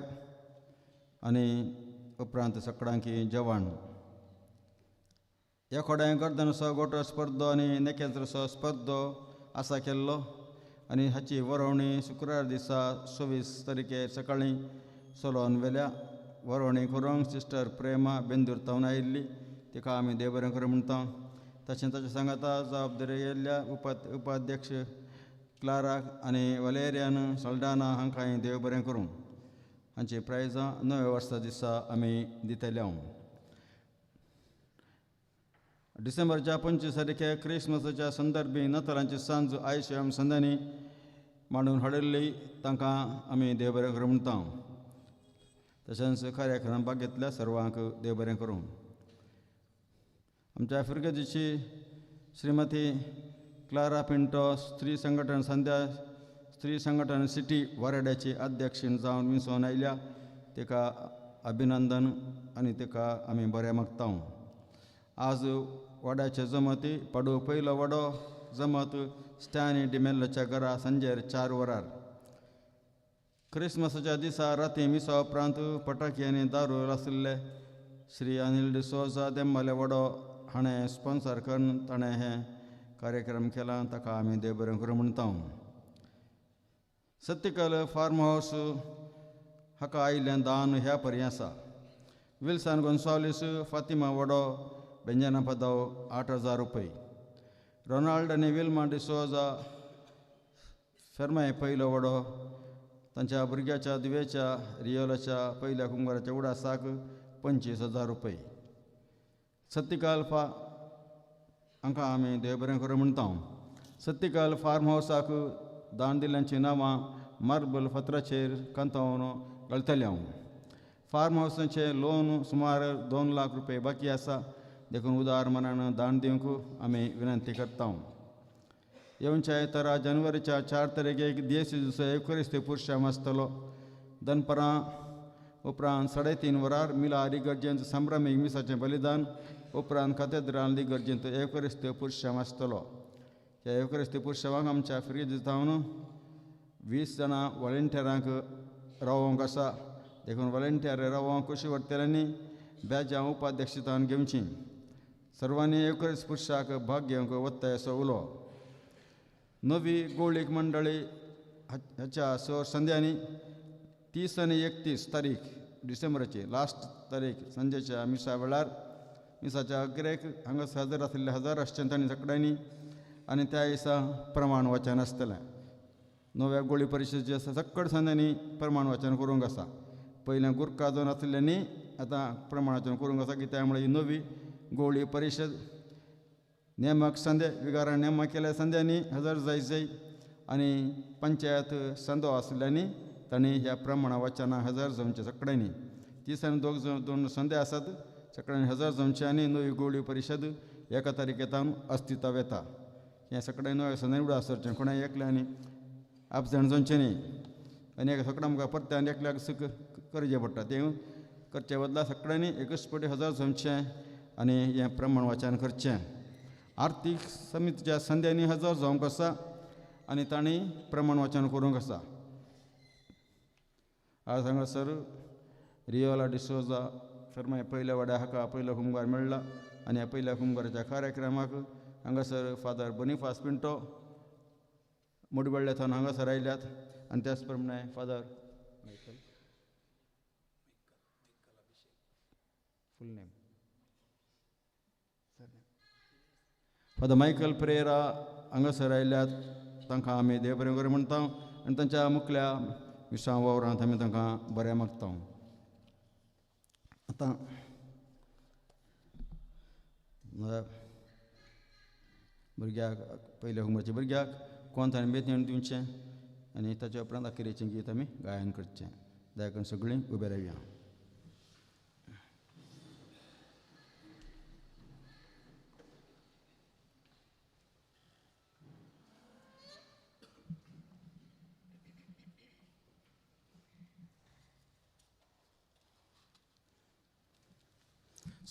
आनी उपरांत सकाळांकी जेवण. ह्या खोड्यां गर्दनसो गोटो स्पर्धो आनी नेकेंद्रसो स्पर्धो आसा केल्लो आनी हाची वरोवणी शुक्रार दिसा 26 तारखेर सकाळीं सोलोन वेल्या वरोवणी करूंक सिस्टर प्रेमा बेंदूर तावन आयिल्ली तिका आमी देव बरें करूं म्हणटा. तशें ताच्या सांगाता जबाबदारी येयल्ल्या उपाध्यक्ष क्लारा आनी वलेरियन सल्डाना हांकां देव बरें करूं. हांची प्रायजां नव्या वर्सा दिसा आमी दितले. डिसेंबरच्या 25 तारखे क्रिसमसाच्या संदर्भी नतरांची सांज आयशम संदांनी मांडून हाडिल्ली तांकां आमी देव बरें करूं म्हणटा. तशेंच कार्यक्रम भाग घेतल्या सर्वांक देव बरें करूं. आमच्या फिरगजीची श्रीमती क्लारा पिंटो स्त्री संघटन संध्या स्त्री संघटन सिटी वारेड्याची अध्यक्ष जावन विसोवन आयल्या तिका अभिनंदन आनी तिका आमी बरें मागता. आज वाड्याचे जमती पाडू पयलो वाडो जमत स्टॅनी डिमेल्लोच्या घरा सांजेर 4 वरार. क्रिसमसाच्या दिसा राती मिसा उपरांत पटाकी आनी दारू आशिल्ले श्री अनिल डिसोजा देम्माले वडो हाणें स्पॉन्सर करून ताणें हें कार्यक्रम केला ताका आमी देव बरें करूं म्हणटा. सत्तिकल फार्म हावस हाका आयिल्लें दान ह्या परी आसा. विल्सन गोन्साल्वीस फातिमा वडो बेंजना पदाव 8,000 रुपये. रोनाल्ड आनी विल्मा डिसोजा फेर्माय पयलो वडो तांच्या भुरग्याच्या दिव्याच्या रियोलाच्या पयल्या कुंगाराच्या उडासाक 25,000 रुपये. सत्तिकाल फा हांकां आमी देव बरें करूं म्हणटा. सत्तिकाल फार्म हावसाक दान दिल्ल्यांचीं नांवां मार्बल फातराचेर कांतावन घालतले. हांव फार्म हावसाचें लोन सुमार 2 लाख रुपये बाकी आसा देखून उदार मनान दान दिवंक आमी विनंती करता. येवच्या आयतारा जानेवारीच्या 4 तारखेक दियेसीचो एकुरिस्त पुरशाम आसतलो. दनपरां उपरांत 3:30 वरार मिला इगर्जेंत संभ्रमीक मिसाचें बलिदान उपरांत कातेद्राल इगर्जेंत एकुरिस्त पुरशाम आसतलो. ह्या एकुरिस्त पुरशामाक आमच्या फिरगेजी जावन 20 जाणां वॉलंटियरांक रावोंक आसा देखून वॉलंटियर रावोंक कशी व्हरतल्यांनी बॅजां उपाध्यक्षतान घेवचीं. सर्वांनी एकुरिस्त पुरशाक भाग घेवंक वत्ताय असो उलो. नवी गोळीक मंडळी ह्याच्या 6 संध्यांनी 30 आनी 31 तारीख डिसेंबराची लास्ट तारीख सांजेच्या मिसा वेळार मिसाच्या अग्रेक हांगा हजर आशिल्ले हजार आसचे तांणी सगळ्यांनी आनी त्या दिसा प्रमाण वाचन आसतलें. नव्या गोळी परिशदेचे आसा सक्कड संध्यांनी प्रमाण वाचन करूंक आसा. पयलें गुरखा जावन आशिल्ल्यांनी आतां प्रमाण वाचन करूंक आसा की त्यामुळे ही नवी गोळी परिशद नेमक संदे विगारान नेमक केल्या संद्यांनी हजर जाय जाय आनी पंचायत संदो आशिल्ल्यांनी तांणी ह्या प्रमाणा वाचना हजर जावचें सगळ्यांनी. 30 आनी 2 संदे आसात सगळ्यांनी हजर जावचें आनी नवी गोळी परिशद 1 तारखेतावन अस्तित्व येता. हें सगळ्यांनी नव्या संद्यांनी उडा आसचें कोणा एकल्यांनी एबसेंट जावचें न्ही आनी एका सगळ्या आमकां परते आनी एकल्याक सुख करचें पडटा तें करचे बदला सगळ्यांनी एकच पटी हजर जावचें आनी हें प्रमाण वाचन करचें. आर्थीक समितीच्या संद्यांनी हजर जावंक आसा आनी तांणी प्रमाण वाचन करूंक आसा. आज हांगासर रियोला डिसोजा फेर्माय पयल्या वाड्या हाका पयलो कुमगार मेळ्ळा आनी ह्या पयल्या कुमगाराच्या कार्यक्रमाक हांगासर फादर बोनिफास पिंटो मुडबेळ्ळे थावन हांगासर आयल्यात आनी त्याच प्रमाणे father Michael full name father Michael Pereira हांगासर आयल्यात तांकां आमी देव बरें करूं म्हणटा आनी तांच्या मुखल्या मिसां वावरांत आमी तांकां बरें मागता. आतां भुरग्याक पयल्या हुमरच्या भुरग्याक कोण ताणें बेतनेण दिवचें आनी ताच्या उपरांत अखेरेचें गीत आमी गायन करचें. दया करून सगळीं उबे रावया.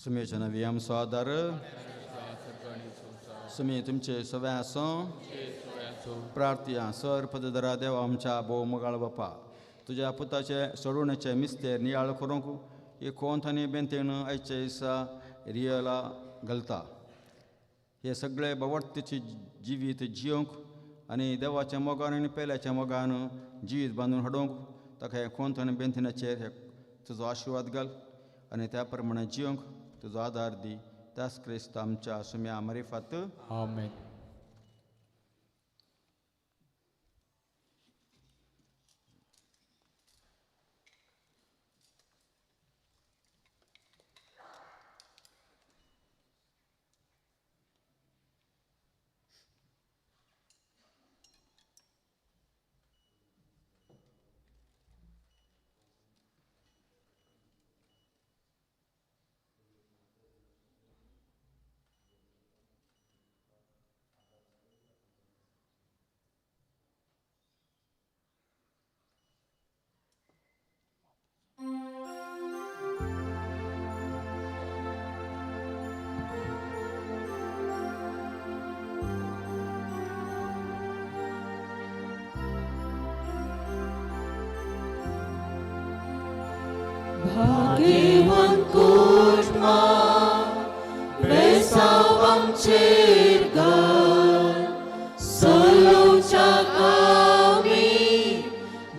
सुमेच्या नवी आमचो आदार सुमी तुमचे सगळे आसूं. प्रार्थया. सर पदधरा देव आमच्या भोव मोगाळ बापा, तुज्या पुताचे सोडवणेचे मिस्तेर नियाळ करूंक ही कोंत आनी बेंतेन आयच्या दिसा रियला घालता. हे सगळे बावडतीचे जिवीत जियोंक आनी देवाच्या मोगान आनी पेल्याच्या मोगान जिवीत बांदून हाडूंक ताका हे कोंत आनी बेंतिनाचेर हे तुजो आशिर्वाद घाल आनी त्या प्रमाणे जियोंक तुजो आदार दी. त्याच क्रिस्त आमच्या सुम्या मरिफात.
आमेन.
भाग्यवान कुटुंबा बेसावांचेर घाल सोलोवच्या आमी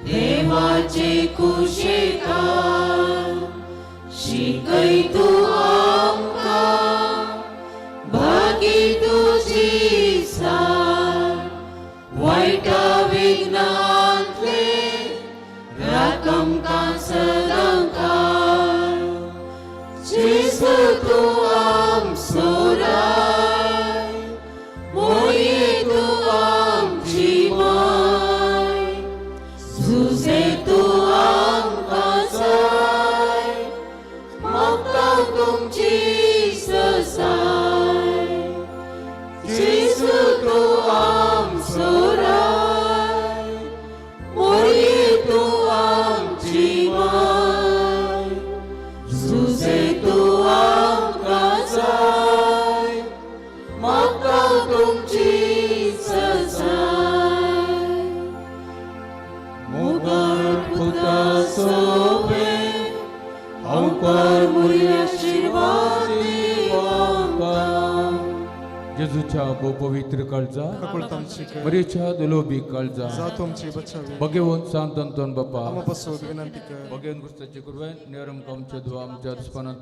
देवाचे कुशेतान शिकय तूं आमकां भागी तुजी सार वायटा विघ्नांतले राख आमकां सदां काळ. जेजू तूं आमचो राय, मोये तूं आमची माय, जुजे तूं आमकां जाय, मागता तुमची ससाय. जेजू तूं आमचो राय, मोये तूं आमची माय, जुजे तूं आमकां जाय, मागता तुमची ससाय. मोगाळ पुता सोबे हांवकार मुरी आशिर्वाद आमकां.
जेजूच्या भोव पवित्र काळजा,
काकुळट आमची कर.
मरियेच्या दुलोबी काळजा,
जा तुमची बचावी.
भगेवन सांत अंतोन बापा,
आमा पासून विनंती कर.
भगेवन क्रिस्ताचे कृपेन नेरम आमच्या दुआ आमच्या दुस्मानांतल्या